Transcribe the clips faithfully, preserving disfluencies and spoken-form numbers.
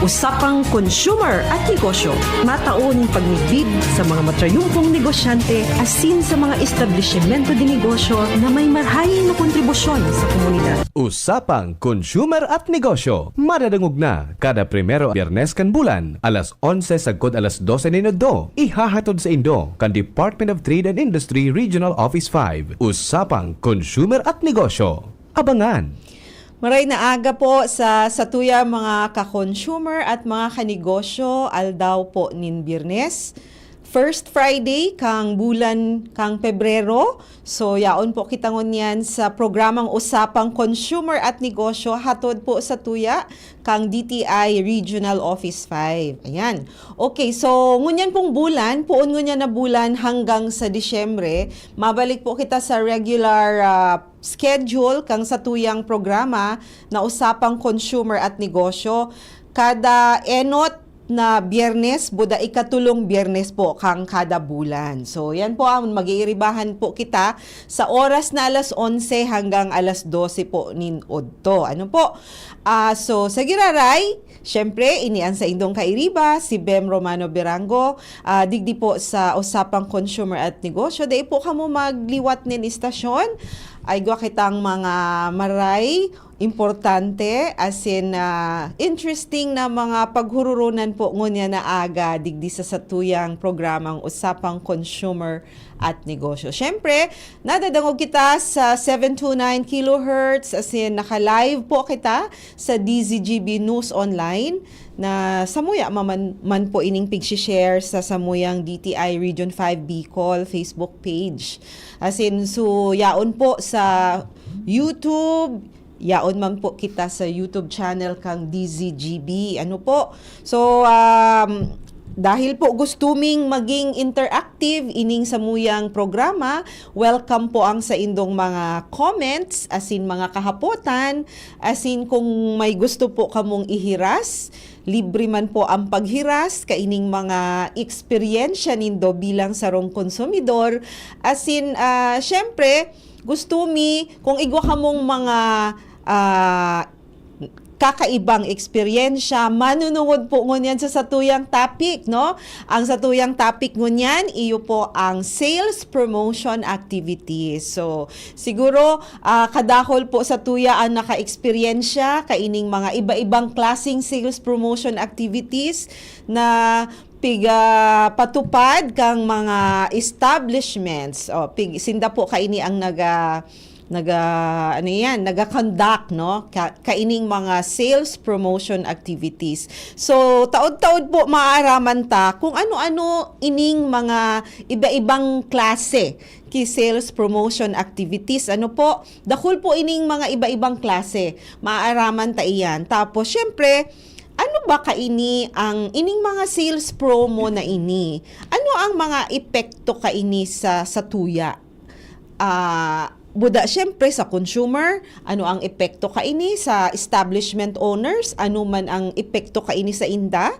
Usapang consumer at negosyo. Matao nin pagmidbid sa mga matrayumpong negosyante asin sa mga establisimento de negosyo na may marahay na kontribusyon sa komunidad. Usapang consumer at negosyo. Madadangog na kada primero Biyernes kan bulan, alas onse sagkod alas dose nin udto. Ihahatod sa indo kan Department of Trade and Industry Regional Office five. Usapang consumer at negosyo. Abangan! Maray na aga po sa satuya mga ka-consumer at mga kanegosyo, aldaw po nin Biyernes. First Friday kang bulan kang Pebrero. So, yaon po kita ngunyan sa programang Usapang Consumer at Negosyo, hatod po satuya kang D T I Regional Office five. Ayan. Okay, so ngunyan pong bulan, poon ngunyan na bulan hanggang sa Disyembre, mabalik po kita sa regular, ah, schedule kang satuyang programa na Usapang Consumer at Negosyo. Kada enot na Biyernes, buda ikatulong Biyernes po kang kada bulan. So, yan po ang mag-iiribahan po kita sa oras na alas onse hanggang alas dose po nin udto. Ano po? Ah, so, sa giraray, syempre, ini ang saindong kairiba, si Bem Romano Berango, ah, digdi po sa Usapang Consumer at Negosyo. Dai po kamo magliwat nin istasyon. Ay, igwa kitang mga maray, importante, asin, ah, interesting na mga paghururunan po ngunyan na aga digdi sa satuyang programang Usapang Consumer at Negosyo. Siyempre, nadadangog kita sa seven two nine kilohertz, asin naka-live po kita sa D Z G B News Online na samuya maman, man po ining pigsi-share sa samuyang D T I Region five Bicol Facebook page. Asin, so, yaon po sa YouTube, yaon man po kita sa YouTube channel kang D Z G B. Ano po? So, um, dahil po gusto ming maging interactive ining samuyang programa, welcome po ang saindong mga comments, asin mga kahapotan, asin kung may gusto po kamong ihiras, libre man po ang paghiras kaining mga eksperyensya nindo bilang sarong konsumidor. Asin, ah, syempre, gusto mi kung igwa kamong mga, ah, kakaibang eksperyensya, manunungod po ngunyan sa satuyang topic, no? Ang satuyang topic ngunyan, iyo po ang sales promotion activities. So, siguro, ah, kadakol po satuya ang naka-eksperyensya kaining mga iba-ibang klaseng sales promotion activities na piga patupad kang mga establishments. O, pig-, sinda po kaini ang naga-, naga-, ano yan, naga-conduct, no? Ka-, kaining mga sales promotion activities. So, taod-taod po maaaraman ta kung ano-ano ining mga iba-ibang klase ki sales promotion activities. Ano po? Dakul po ining mga iba-ibang klase. Maaaraman ta iyan. Tapos, syempre, ano ba kaini ang ining mga sales promo na ini? Ano ang mga epekto kaini sa, sa tuya? Ah, buda, syempre, sa consumer, ano ang epekto kaini sa establishment owners? Ano man ang epekto kaini sa inda?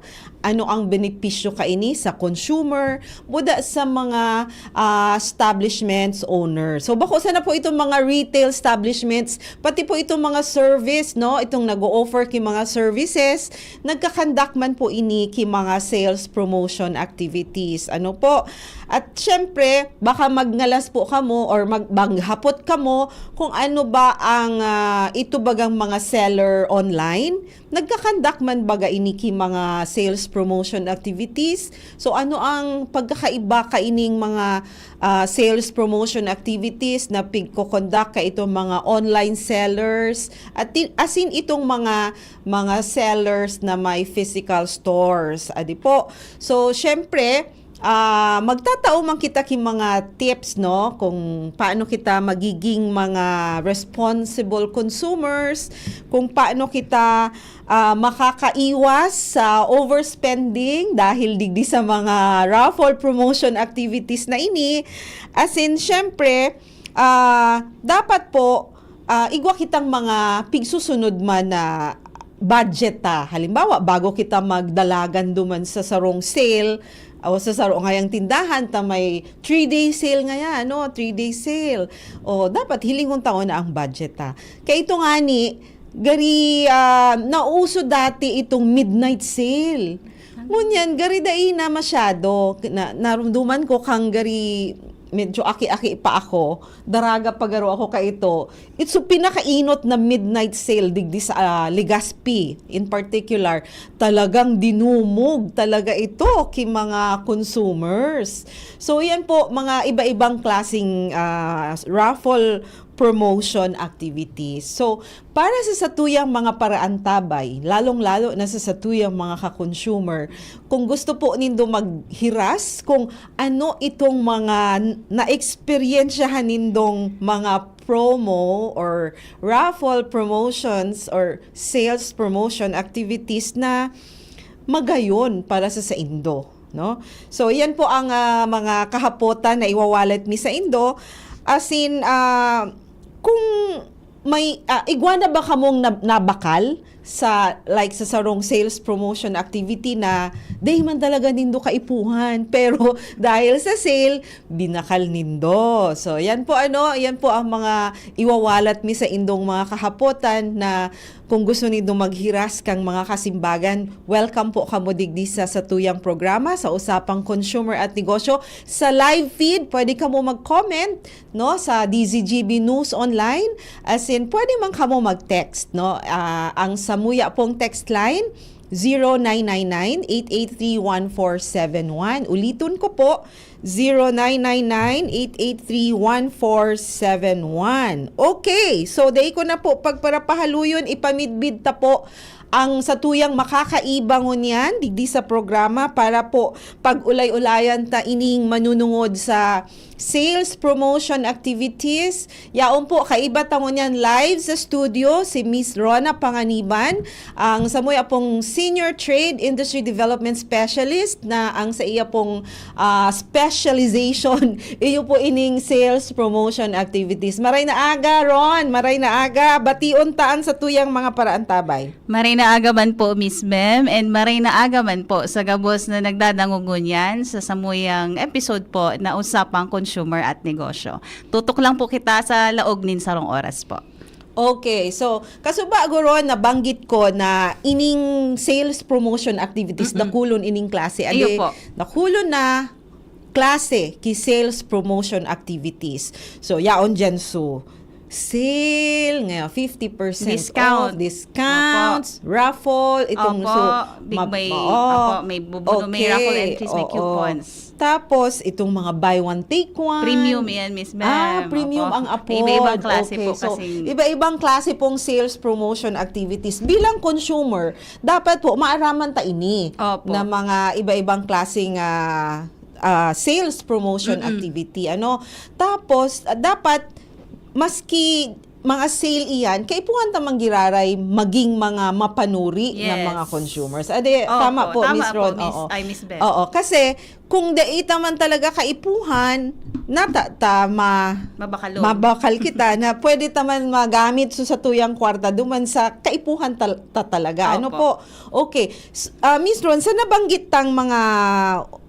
Ano ang benepisyo kaini sa consumer? Buda sa mga, ah, establishments owners. So, bako sana po itong mga retail establishments, pati po itong mga service, no? Itong nag-o-offer ki mga services, nagkakandak man po ini ki mga sales promotion activities. Ano po? At syempre, baka magngalas po kamo or mag-, maghapot kamo kung ano ba ang, ah, ito bagang mga seller online. Nagkakandak man baga ini ki mga sales promotion activities? So, ano ang pagkakaiba kaining mga, ah, sales promotion activities na pigko-conduct kaitong mga online sellers? At ti-, asin itong mga, mga sellers na may physical stores. Adi po. So, syempre, ah, magtatao man kita ki mga tips, no, kung paano kita magiging mga responsible consumers, kung paano kita, ah, makakaiwas sa overspending dahil digdi sa mga raffle promotion activities na ini. As in, syempre, ah, dapat po, ah, igwa kitang mga pigsusunod man na budget ta. Halimbawa, bago kita magdalagan duman sa sarong sale o sa sarong ngayang tindahan ta may three-day sale ngayan, no? Three-day sale. O, dapat hilingon ta na ang budget ta. Kaya ito ngani, Gari, ah, nauso dati itong midnight sale. Ngunyan, gari dai na masyado. Na, narumduman ko kang gari medyo aki-aki pa ako, daraga pa garo ako kaito. It's so pinakainot na midnight sale digdi sa, ah, Legazpi in particular. Talagang dinumog talaga ito ki mga consumers. So, yan po, mga iba-ibang klaseng, ah, raffle promotion activities. So, para sa satuyang mga paraantabay, lalong-lalo na sa satuyang mga ka-consumer, kung gusto po nindo maghiras kung ano itong mga n-, naeksperyensyahan nindong mga promo or raffle promotions or sales promotion activities na magayon para sa saindo, no? So, yan po ang, ah, mga kahapotan na iwawalat mi saindo. As in, ah, kung may, ah, igwa na ba kamong nab-, nabakal sa, like, sa sarong sales promotion activity na dai man talaga nindo kaipuhan, pero dahil sa sale, binakal nindo. So, yan po, ano, yan po ang mga iwawalat mi saindong mga kahapotan na kung gusto nindo maghiras kang mga kasimbagan, welcome po kamo digdi sa satuyang programa, sa Usapang Consumer at Negosyo. Sa live feed, pwede kamo mag-comment, no, sa D Z G B News Online. As in, pwede man kamo mag-text, no? Ah, ang samuya pong text line, zero nine nine nine, eight eight three, one four seven one. Uliton ko po, zero nine nine nine, eight eight three, one four seven one. Okay, so dai ko na po pagparapahaluyon, ipamidbid ta po ang satuyang makakaiba ngunyan digdi sa programa para po pag-ulay-ulayan ta ining manunungod sa sales promotion activities. Yaon po, kaiba ta ngunyan live sa studio si Miss Rona Panganiban, ang samuya pong Senior Trade Industry Development Specialist na ang sa iya pong, ah, specialization, iyo po ining sales promotion activities. Maray na aga, Ron! Maray na aga! Bation ta an satuyang mga paraantabay. Maray na aga man po, Miss Bem, and maray na aga man po sa gabos na nagdadangog ngunyan sa samuyang episode po na Usapang Consumer at Negosyo. Tutok lang po kita sa laog nin sarong oras po. Okay, so, kasubago ron, nabanggit ko na ining sales promotion activities, Mm-mm. dakulon ining klase. Iyo Adi, po. dakulon na klase ki sales promotion activities. So, yaon dyan, so, sale, ngayon, fifty percent Discount. off, discounts, Opo. raffle, itong, Opo, so, big mab-, may, oo. opo, may bubuno, may Okay, raffle entries, may oo. coupons. Tapos, itong mga buy one, take one. Premium yan, Miss Bem. Ah, premium Opo. ang May iba-ibang apod. klase Okay, po so, kasing iba-ibang klase pong sales promotion activities. Bilang consumer, dapat po, maaraman ta ini Opo. na mga iba-ibang klaseng, ah, ah, sales promotion Mm-mm. activity. Ano? Tapos, ah, dapat, maski mga sale iyan, kaipuhan ta man giraray maging mga mapanuri na Yes. mga consumers. Ade, Opo, tama po, tama Miss po, Ron. Miss, Oo. ay, Miss Beth. Oo, kasi kung dai ta man talaga kaipuhan, nata-, ta ma-, Mabakalon. mabakal kita na pwede ta man magamit sa satuyang kwarta duman sa kaipuhan tal-, ta talaga. Ano Opo. po? Okay. S-, ah, Miss Ron, sa nabanggit tang mga,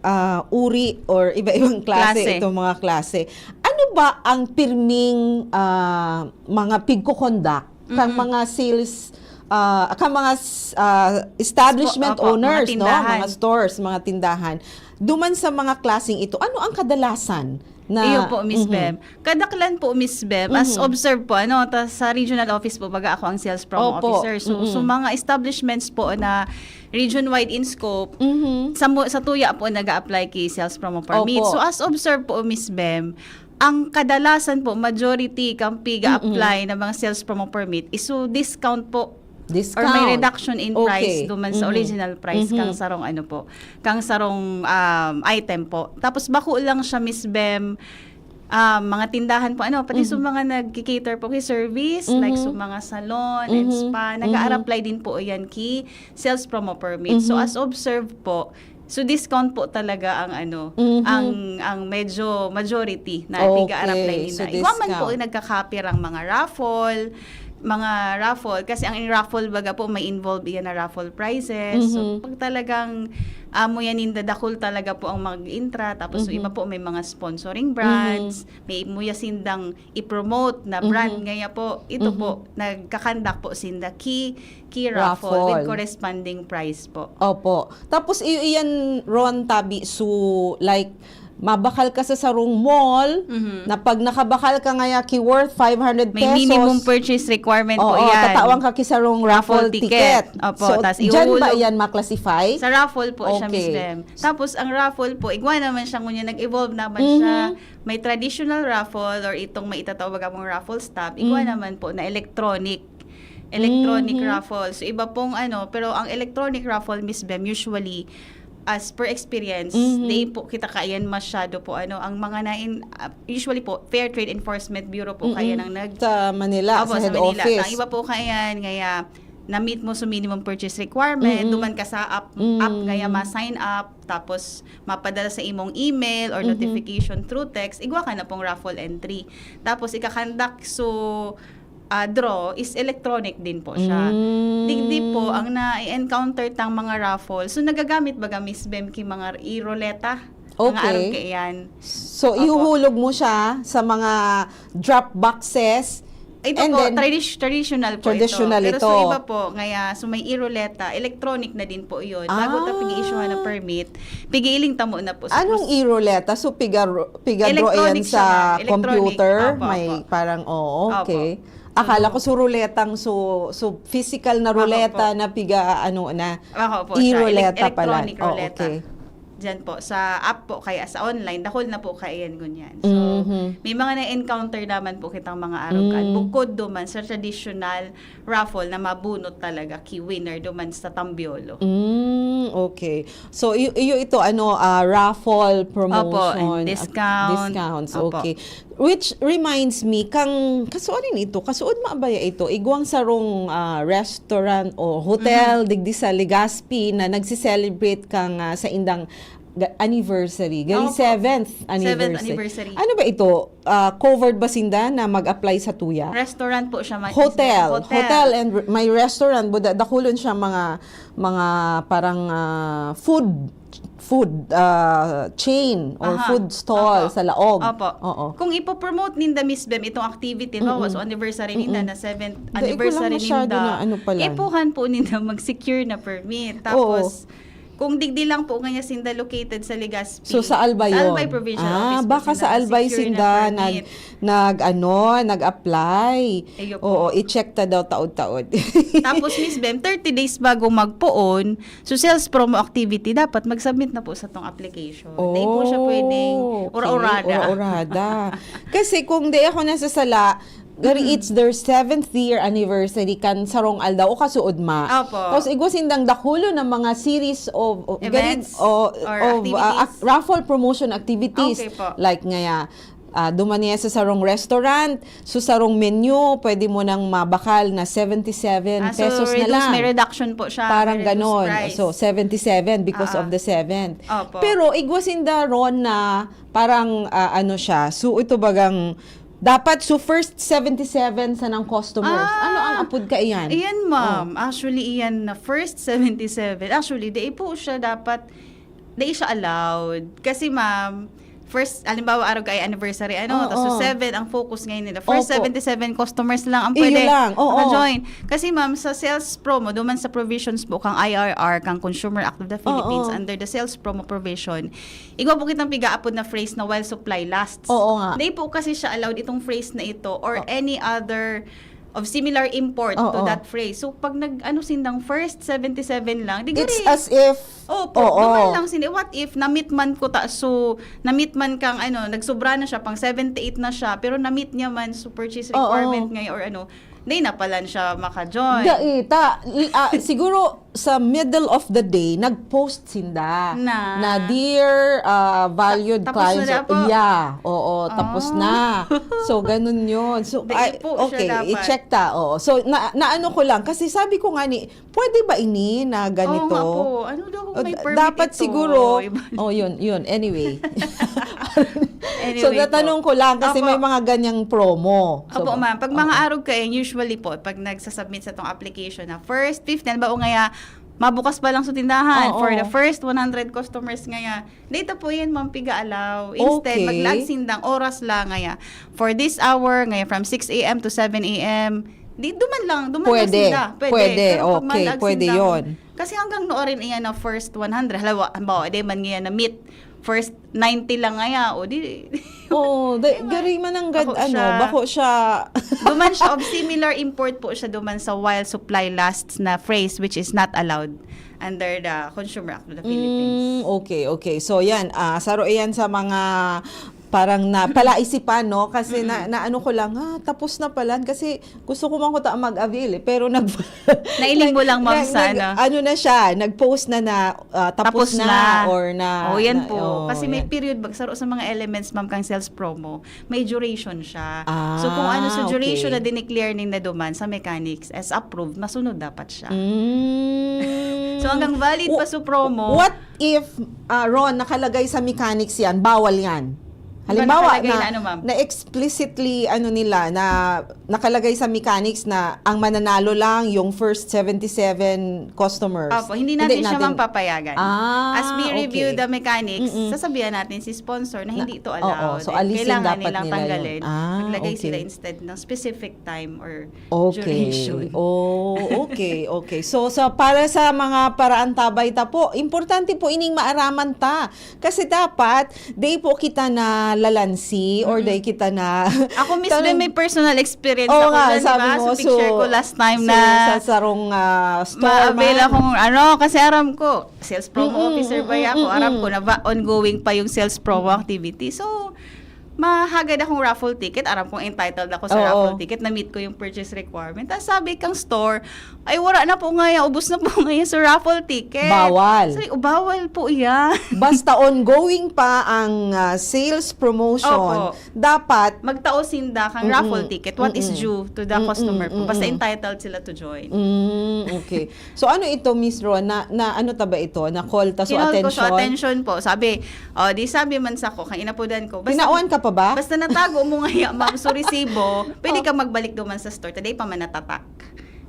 ah, uri or iba-ibang klase, Klase. itong mga klase, ano ba ang pirming, ah, mga pigko-conduct kang Mm-mm. mga sales, ah, kang mga s-, ah, establishment Spo-, opo, mga owners, no? tindahan. Mga stores, mga tindahan. Duman sa mga klaseng ito, ano ang kadalasan na Iyo po, Miss Mhm. Bem. Kadaklan po, Miss Bem, as Mhm. observe po, ano, ta-, sa regional office po, baga ako ang sales promo Opo. officer. So, Mm-mm. so mga establishments po na region-wide in scope, Mhm. sa mo-, sa tuya po nag-a-apply ki sales promo permit. Opo. So, as observe po, Miss Bem, ang kadalasan po, majority kang piga-apply Mm-mm. na mga sales promo permit is so discount po Discount. or may reduction in Okay. price duman sa Mhm. original price kang Mhm. sarong ano po, kang sarong, um, item po. Tapos bako lang siya, Miss Bem, um, mga tindahan po, ano, pati sa Mhm. mga nagki-cater po kay service, like Mhm. sa mga salon and Mhm. spa, Mhm. nag-a-apply din po yan ki sales promo permit. So, Mhm. as observed po, so discount po talaga ang ano, Mhm. ang, ang medyo majority na Okay. tiga-apply So, nila. Iba man po discount. yung nagkakapir ang mga raffle, mga raffle, kasi ang raffle baga po may involved iyan na raffle prizes. So, Mhm. pag talagang amo yan, ninda dakul talaga po ang mag-intra, tapos yung Mhm. iba po may mga sponsoring brands, may muya sindang i-promote na brand, Mhm. ngaya po, ito Mhm. po, nagkakandak po sinda ki, ki raffle with Raffle. corresponding prize po. Opo. Tapos, i-, iyan, Ron, tabi, so, like, mabakal ka sa sarong mall, Mhm. na pag nakabakal ka ngaya ki worth five hundred May pesos, minimum purchase requirement po oo, yan. Tatawang ka ki sarong raffle Raffle ticket. ticket. Opo, So, tas dyan ba ihuhulog. yan maklasify? Sa raffle po siya, Miss Okay. Bem. Tapos, ang raffle po, igwa naman siya ngunyan, nag-evolve naman Mhm. siya. May traditional raffle or itong may itatawag akong raffle stub. Igwa Mm. naman po na electronic. Electronic Mhm. raffle. So, iba pong ano, pero ang electronic raffle, Miss Bem, usually, as per experience, Mhm. di po kita kaiyan masyado po, ano, ang mga na-, ah, usually po, Fair Trade Enforcement Bureau po, kaya Mm-mm. nang nag- Sa Manila, Opo, sa sa head Manila. office. Ang iba po kaiyan, ngaya, na-meet mo sa minimum purchase requirement, Mm-mm. duman ka sa app, Mm. app ngaya ma-sign up, tapos mapadala sa imong email or Mhm. notification through text, igwa ka na pong raffle entry. Tapos, ikakandak, so, ah, draw is electronic din po siya. Mm. Digdi po, ang na-encounter tang mga raffle, so, nagagamit baga, Miss Bem, ki mga e-ruleta? Mga Okay. arog kaiyan. So, Opo. ihuhulog mo siya sa mga drop boxes. Ito And po, then, tradi-, traditional po traditional ito. Pero ito. Sa iba po, ngaya, so may e-ruleta, electronic na din po iyon. Bago ta Ah. pig-i-issuehan ng permit, pig-iiling tamo na po sa Anong pros- e-ruleta? So, piga, piga draw Electronic yan siya, sa ma'am. Electronic. Computer? Opo, May opo. parang, oo, Opo. Okay. Akala So, ko so ruleta ang so, so physical na Opo, ruleta opo. Na piga ano na. Ako po siya. E-ruleta Elec-, pala. electronic Oh, ruleta. Okay. Diyan po, sa app po, kaya sa online, dakul na po kaiyan ngunyan. So, Mhm. may mga na-encounter naman po kitang mga arogan. Mm. Bukod duman sa traditional raffle na mabunot talaga ki winner duman sa Tambiolo. Mm, okay. So, iyo, iyo ito, ano, ah, raffle promotion, Opo, and ah, discount. Discounts, Opo. Okay. Which reminds me, kang, kasuod rin ito, kasuod maabaya ito, igwang sarong ah, restaurant o hotel, Mhm. digdi sa Legazpi, na nagse-celebrate kang ah, sa indang ga-, anniversary, gali Opo. seventh Seventh anniversary. Anniversary. Ano ba ito? Ah, covered ba sinda na mag-apply sa tuya? Restaurant po siya, Ma'am. Hotel. Hotel. Hotel and re-, may restaurant, buda, dakulon siya mga, mga parang ah, food food ah, chain or Aha. Food stall Opo. Sa laog. Opo. Oo. Kung ipo-promote ninda, Miss Bem, itong activity, no, Mm-mm. so anniversary ninda Mm-mm. na seventh Hindi, ko lang anniversary masyado ninda, na ano pala. Ipuhan po ninda mag-secure na permit. Oo. Tapos, kung digdi lang po nga niya sinda located sa Legazpi. So, sa Albay Sa yun? Albay Provincial Ah, Office po baka sa Albay nag-secure sinda ng nag, permit. nag, ano, nag-apply. Ayun po. Oo, i-check ta daw taod-taod. Tapos, Miss Bem, thirty days bago magpoon, so sales promo activity, dapat mag-submit na po sa tong application. Hindi po siya pwedeng Oh, okay. ura-urada. Ura-urada. Kasi kung di ako nasasala, gari, Mm. it's their seventh year anniversary kan sarong aldaw o kasuod ma. Opo. Tapos igwa sindang dakulo na mga series of, of gari, Events o, or of, ah, activities? ac-, raffle promotion activities. Okay po. Like ngaya, ah, duman niya sa sarong restaurant, so sarong menu, pwede mo nang mabakal na seventy-seven Ah, so, pesos na reduce, lang. May reduction po siya. Parang May reduced ganon. Price. So, seventy-seven because Ah, of the seventh. Opo. Pero igwa sinda ron na parang, ah, ano siya. So, ito bagang, dapat so first seventy-seven sa ng customers. Ah, Ano ang apod ka iyan? Iyan, ma'am. Oh. Actually, iyan na first seventy-seven. Actually, di po siya dapat, di siya allowed. Kasi, ma'am, first, halimbawa, araw kay anniversary, ano, Oo. Tapos, so seven ang focus ngayon nila. First Opo. seventy-seven customers lang ang Iyo pwede lang, oo. maka-join. Kasi, ma'am, sa sales promo, duman sa provisions po kang I R R, kang Consumer Act of the Philippines, Oo. Under the sales promo provision, igwa po kitang pigaapod na phrase na while supply lasts. Oo nga. Di po kasi siya allowed itong phrase na ito or Oo. any other of similar import to Oo. that phrase. So, pag nag-ano sindang first seventy-seven lang, di It's gari, as if, Opo, oo. Duman lang sini. What if, na-meet man ko ta, so, na-meet man kang, ano, nagsubra na siya, pang seventy-eight na siya, pero na-meet niya man, so purchase Oo. requirement ngayon, or ano, di na pala siya maka-join. Dai, ta, l-, ah, siguro sa middle of the day, nag-post sinda Na. na dear ah, valued Ta-, tapos na clients. na Of, po? Yeah, oo, tapos Ah. na. So, ganun yun. So, Dai ay, po siya okay, dapat. I-check ta. Oo. So, na, naano ko lang, kasi sabi ko nga ni, pwede ba ini na ganito? Oo nga po. Ano daw kung may Uh, permit dapat ito? Siguro, Iba. Oh, yun, yun. Anyway. So, Anyway po. Tatanong ko lang kasi Opo. May mga ganyang promo. So, Opo, ma'am. Pag mga arog kayo, usually po, pag nagsasubmit sa tong application na first fifteen, halimbawa ngaya, mabukas pa lang sa tindahan, Oo. for the first one hundred customers ngaya, dito po yan, ma'am, piga-allow. Instead, Okay. maglaag sindang oras lang ngaya. For this hour, ngaya from six a m to seven a m, di, duman lang, duman lang Pwede. sinda. Pwede. Pero pag Okay, malaag pwede sindang- yun. Kasi hanggang noorin iyan na first one hundred. Halimbawa, halimbawa, di man ngayon na meet. First ninety lang ngaya, o di. Oo, da- gari man ang gad, Bako ano, siya. Bako siya. Duman siya of similar import po siya duman sa while supply lasts na phrase, which is not allowed under the Consumer Act of the Philippines. Mm, okay, okay. So yan, ah, saro iyan sa mga parang na palaisipan, no? Kasi na, na ano ko lang, ah, tapos na pala. Kasi gusto ko man ko ta mag-avail eh. Pero nag... Nailing mo lang, ma'am, nag- sa nag- ano? Ano na siya, nag-post na na ah, tapos, Tapos na, na. Or na... Oh, yan na- po. oh, Kasi may yan. Period bag, saro sa mga elements, ma'am, kang sales promo, may duration siya. Ah, So kung ano sa duration okay. Na dineclare nin na duman sa mechanics as approved, masunod dapat siya. Mm. So hanggang valid Wh- pa sa promo, What if, ah, Ron, nakalagay sa mechanics yan, bawal yan? Diba Halimbawa, nakalagay na, na ano, ma'am? na explicitly, ano nila, na nakalagay sa mechanics na ang mananalo lang yung first seventy-seven customers. Opo, hindi natin siya, ma'am, papayagan. Ah, As we review okay. The mechanics, Mm-mm. sasabihan natin si sponsor na hindi ito Oo, allowed. so And alisin kailangan dapat nilang nila yun. tanggalin. Ah, Maglagay okay. Sila instead ng specific time or Okay. duration. Oh, okay, okay. So, sa para sa mga paraantabay ta po, importante po ining maaraman ta. Kasi dapat, day po kita na lalansi or day kita na... Ako mismo Tanong- may personal experience Oo ako nga, dyan, di sabi ba? mo, So, picture so, ko last time so, na sa sarong ah, store ma-avail man. Akong ano, kasi aram ko, sales promo Mm-mm, officer ba mm-mm, ako? Aram mm-mm. Ko na ba, ongoing pa yung sales promo activity. So, mahagad akong raffle ticket. Aram kong entitled ako sa Oo. Raffle ticket. Na-meet ko yung purchase requirement. Tapos sabi kang store, "Ay, wala na po ngayon. Ubus na po ngayon sa raffle ticket." Bawal. Sabi, "Oh, bawal po yan." Basta ongoing pa ang ah, sales promotion, Opo. dapat Magtao sinda kang Mm-mm. Raffle ticket. What is Mm-mm. due to the Mm-mm. Customer po? Basta Mm-mm. Entitled sila to join. Mm, okay. So ano ito, Miss Ron? Na, na ano ta ba ito? Na-call ta so Kinol ko attention? So attention po. Sabi, oh, di sabi man sa ko, kang inapodan ko. Basta, Tinawan ka pa ba? Basta natago mo ngaya, ma'am, so resibo, pwede Oh. Kang magbalik duman sa store. Taday pa man natatak.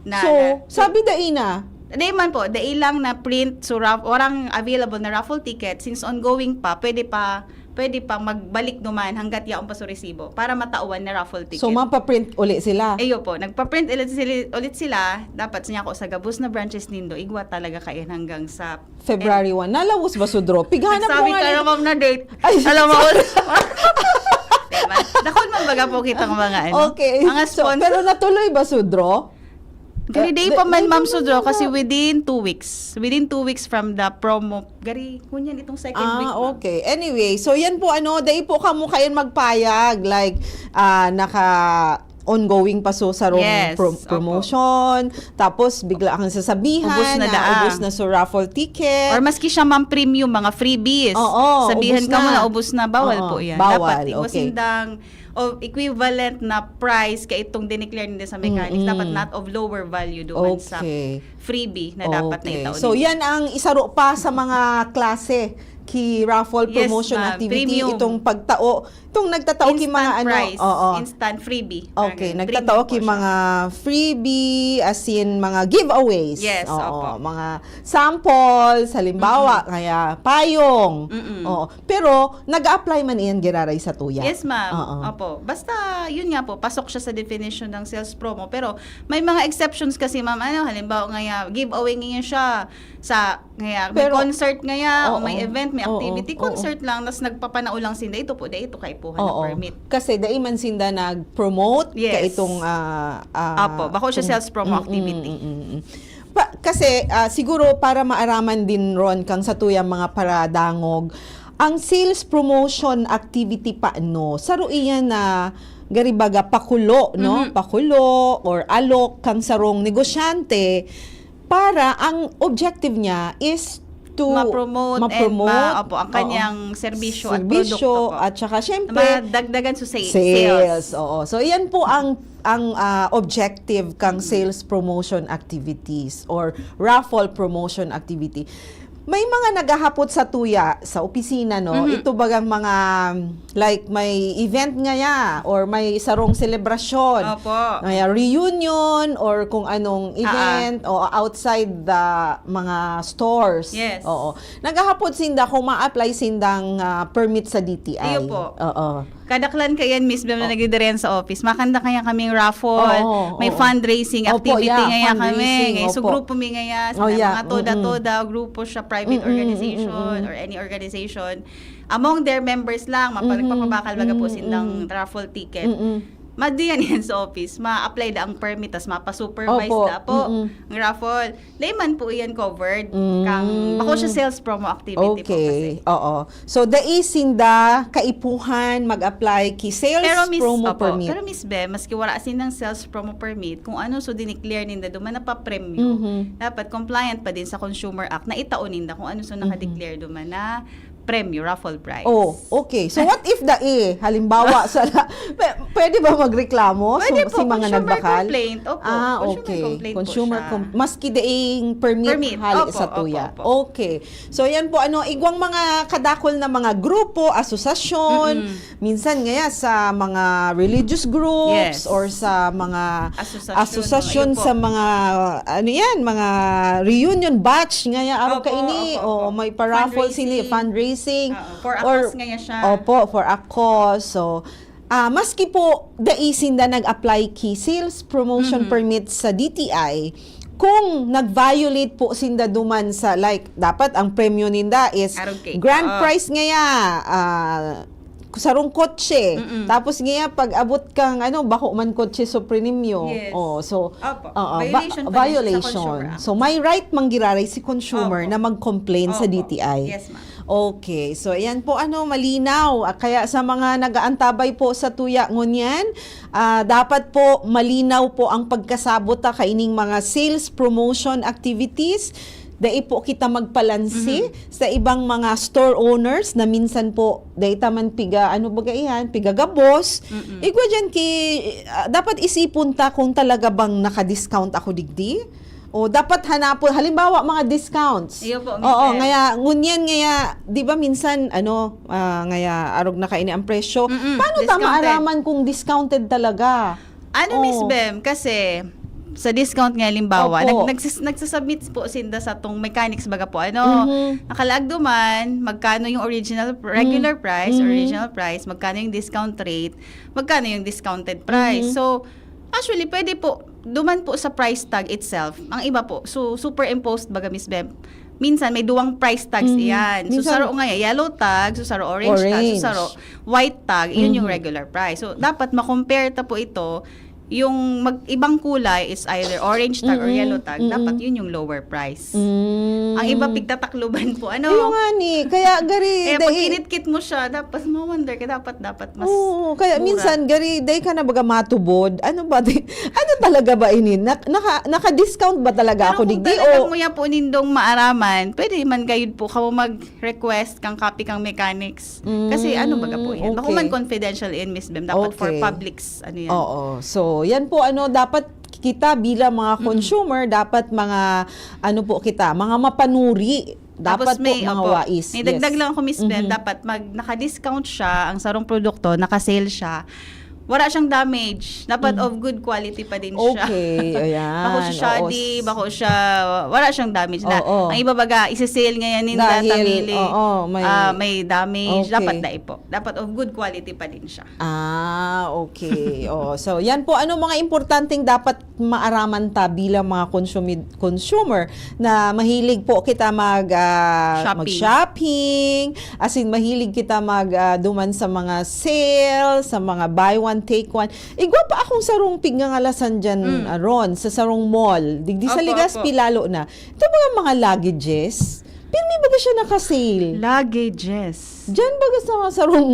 Na, So, na- sabi dai na. Di man po, dai lang na print, so raff-, orang available na raffle ticket, since ongoing pa, pwede pa, pwede pa magbalik duman hanggat yaon pa so resibo para matawan na raffle ticket. So, mapaprint uli sila. Iyo po, nagpa-print ulit sila, ulit sila, dapat siya ko sa gabos na branches nindo, igwa talaga kayan hanggang sa February one. Nalawos ba sudro? Pighanap mo Nagsabi nga ka ni- na, ma'am, na date. Ay, Alam mo, diba? Dakon man baga po kitang mga ano. Okay. Mga So, sponsor. Pero natuloy ba sudro? Gari, Eh, day di- pa man, di- ma'am, di- sudro, di- kasi within two weeks. Within two weeks from the promo. Gari, ngunyan itong second week, Ah, ma'am. Okay. Anyway, so yan po ano, dai po kamo kayan magpayag, like ah naka ongoing pa so sarong Yes, pro- opo. promotion, tapos bigla kang sasabihan Ubos na na daa. Ubos na so raffle ticket. Or maski siya, ma'am, premium, mga freebies. Oo, Sabihan ubos ka mo na. Na ubos na, bawal Oo, po yan. bawal, Dapat igwa okay. Sindang o equivalent na price kay itong dineclare nila sa mechanics, Mm-mm. Dapat not of lower value doon sa Okay. Freebie na dapat Okay. naitao So, nila. Yan ang isaro pa sa mga klase ki raffle Yes, promotion ma'am. Activity, Premium. Itong pagtao, itong nagtatao ki mga Instant ano, price, oo. Instant freebie. Okay, Parang nagtatao premium ki po siya. Mga freebie, as in mga giveaways. Yes, Oo, opo. Mga samples, halimbawa, kaya payong. Mm-mm. Oo. Pero nag-a-apply man iyan giraray sa tuya. Yes, ma'am. Oo. Opo. Basta, yun nga po, pasok siya sa definition ng sales promo. Pero may mga exceptions kasi, ma'am. Ano, halimbawa ngaya, giveaway ngayon siya sa, ngaya, may Pero- concert ngaya, o may Oo. event, may Oo. activity, Oo. Concert lang, tas nagpapanao lang sinda, ito po, dahil ito kaipuhan na Oo. Permit. Kasi dai man sinda nag-promote Yes. Kaitong ah, ah, Opo, bako siya kung- sales promo Mm-mm, activity. mm-mm. Pa, kasi ah, siguro para maaraman din ron kang sa tuyang mga paradangog, ang sales promotion activity pa no, saro iyan na garibaga pakulo, no? Mhm. Pakulo or alok kang sarong negosyante para ang objective niya is to Ma-promote and ma-promote, ma-, opo, ang oo, kanyang serbisyo at serbisyo, produkto po. At saka syempre Madagdagan sa sa- sales. Sales. Oo. So yan po ang ang ah, objective kang sales promotion activities or raffle promotion activity. May mga naghahapot sa tuya, sa opisina, no? Mhm. Ito bagang mga, like, may event ngaya or may sarong selebrasyon. Opo. Ngaya, reunion or kung anong Ah, ah. event o outside the mga stores. Yes. Oo. Naghahapot sinda kung ma-apply sindang, ah, permit sa D T I. Iyo po. Oo. Kadaklan kayan, Miss Bem, na Oh. nagdidirehan sa office. Makanda kaya kaming raffle, Oo, may oo. fundraising Opo, activity yeah, ngaya kami. fundraising, Ngay-, so, opo. grupo mi ngaya, Oh, may yeah, mga toda-toda, mm-mm. grupo siya, private Mm-mm, organization, mm-mm. or any organization. Among their members lang, mapa-, Mhm, nagpapabakal baga po mm, sindang mm. raffle ticket. Mm-mm. Madiyan yan sa office, ma-apply da ang permit, tas mapa-supervise Opo, da po mm-mm. ang raffle. Dai man po iyan covered Mm. kang, bako siya sales promo activity po kasi. Okay, oo. So, dai sinda kaipuhan mag-apply ki sales Pero Miss, promo opo, permit. pero Miss Bem, maski wala sindang sales promo permit, kung ano so dineclare ninda duman na papremyo, Mhm. dapat compliant pa din sa Consumer Act na itao ninda kung ano so Mhm. naka-declare duman na premyo, raffle price. Oh, okay. So, what if dai? Halimbawa, sa la-, pwe-, pwede ba magreklamo Pwede sa, po, sa mga consumer nagbakal? complaint. Opo, Ah, consumer okay. complaint po Consumer siya. com-, maski daing permit Permit. hali Opo, sa opo, tuya. opo. Okay. So, yan po, ano, igwang mga kadakol na mga grupo, asosasyon, Mm-mm. minsan ngaya sa mga religious groups Yes. or sa mga Asosasyon, asosasyon mga, iyo po. sa mga, ano yan, mga reunion batch ngaya, arog Opo, kaini. opo, O, opo. may pa-raffle sini, Fundraising. fundraising. Oo, for a Or, cause ngaya siya. opo, for a cause. So, ah, maski po, dai sinda nag-apply ki sales promotion Mhm. permit sa D T I, kung nag-violate po sinda duman sa, like, dapat ang premyo ninda is Arog cake. grand Oo. prize ngaya, ah, sarong kotse. Mm-mm. Tapos ngaya, pag abot kang, ano, bako man kotse so premyo. Yes. Oh, so, Opo. oo, ba-, Violation pa din siya sa violation. Consumer Act. So, may right man giraray si consumer Opo. na mag-complain sa Opo. D T I. Yes, ma'am. Okay. So, ayan po, ano, malinaw. Ah, kaya sa mga nag-aantabay po sa tuya ngunyan, ah, dapat po malinaw po ang pagkasabot ta kaining mga sales promotion activities. Dai po kita magpalansi Mhm. sa ibang mga store owners na minsan po, dai ta man piga, ano baga iyan, piga gabos. Mm-mm. Igwa diyan ki, ah, dapat isipon ta kung talaga bang naka-discount ako digdi. O dapat hanapon, halimbawa, mga discounts. Iyo po, Oo, Miss Bem. ngaya, ngunyan ngaya, di ba minsan, ano, ah, ngaya arog na kaini ang presyo. Mm-mm, Paano ta discounted. maaraman kung discounted talaga? Ano, Miss Oh. Bem, kasi sa discount nga, halimbawa, Opo. nag-, nagsis-, nagsasubmit po sinda sa tong mechanics baga po, ano, Mhm. nakalaag duman, magkano yung original, regular Mm. price, Mhm. original price, magkano yung discount rate, magkano yung discounted price. Mhm. So, actually, pwede po, duman po sa price tag itself, ang iba po, so, superimposed baga, Miss Bem. Minsan, may duwang price tags Mhm. iyan. So, Minsan saro nga, yellow tag, so, saro orange tag, so, Orange. saro white tag, yun yung Mhm. regular price. So, dapat ma-compare ta po ito, yung mag-, ibang kulay is either orange tag or Mm-mm. yellow tag, Mm-mm. dapat yun yung lower price. Mm. Ang iba, pigtatakluban po, ano? Ayun nga ni, kaya gari, Kaya pag dai- kinitkit mo siya, dapat ma-wonder ka, dapat, dapat mas Oo, kaya mura. minsan, gari, dai ka na baga matubod. Ano ba, di, ano talaga ba ini? Nak-, naka, naka-discount ba talaga Pero ako kung digdi? talagang O muya po nindong maaraman, pwede man gayud po kamo mag-request kang copy kang mechanics. Kasi Mm, ano baga po yan? Bako okay. man confidential yan, Miss Bem. Dapat for Okay. publics, ano yan. Oo. So, yan po, ano, dapat kita bilang mga Mm. consumer, dapat mga, ano po kita, mga mapanuri. Tapos Dapat may, po, mga opo, wais. may dagdag Yes. lang ako, Miss Bem, Mhm. dapat mag, naka-discount siya, ang sarong produkto, naka-sale siya. Wala siyang damage. Dapat Mm. of good quality pa din siya. Okay, ayan. Bako siya shoddy, Oo. bako siya, wala siyang damage na. Oo. Ang iba baga, isi-sale ngayon ninda, Dahil, tabili, oo, may ah, may damage. Okay. Dapat dai po. Dapat of good quality pa din siya. Ah, okay. Oo. So, yan po. Ano mga importanteng dapat maaraman ta bilang mga consumi-, consumer na mahilig po kita mag, ah, Shopping. mag-shopping, as in, mahilig kita mag, ah, duman sa mga sale, sa mga buy one, take one. Igwa pa akong sarong pigngangalasan dyan, Mm. ah, Ron, sa sarong mall. Digdi sa Opo, Legazpi opo. lalo na. Ito mga, mga luggages. Pirmi baga siya naka-sale. Luggages. Diyan baga sa mga sarong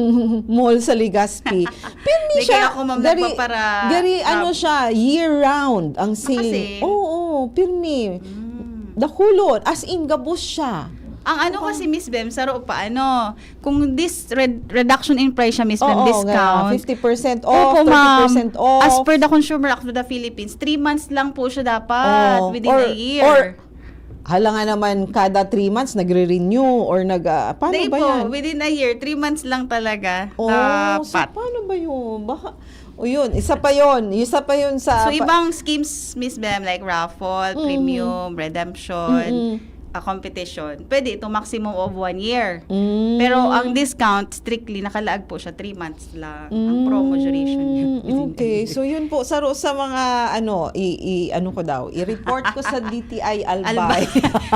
mall sa Legazpi. Pirmi Di siya, kaya ako, ma'am, gari, nagpapara-, gari, ano um, siya, year-round ang sale. Naka-sale? Oo, pirmi. Mm. Dakulon, as in, gabos siya. Ang ano Opo. kasi, Miss Bem, saro pa, ano, kung this red-, reduction in price siya, Miss Bem, Oo, discount. nga, fifty percent off, Opo, ma'am. thirty percent off. As per the Consumer Act of the Philippines, three months lang po siya dapat Oo. within Or, a year. or Hala nga naman, kada three months nagre-renew or nag, ah, paano Hindi ba po, yan? Within a year, three months lang talaga. Oh, so Dapat. Paano ba yun? Baka, o yun, isa pa yun. Isa pa yun sa... So, pa- ibang schemes, Miss Bem, like raffle, Mm. premium, redemption, Mm-mm. a competition, pwede ito maximum of one year. Mm. Pero ang discount, strictly, nakalaag po siya, three months lang. Ang promo duration niya. Mm, okay. So, yun po, sa, sa mga, ano, i, i- ano ko daw, i-report ko sa D T I Albay.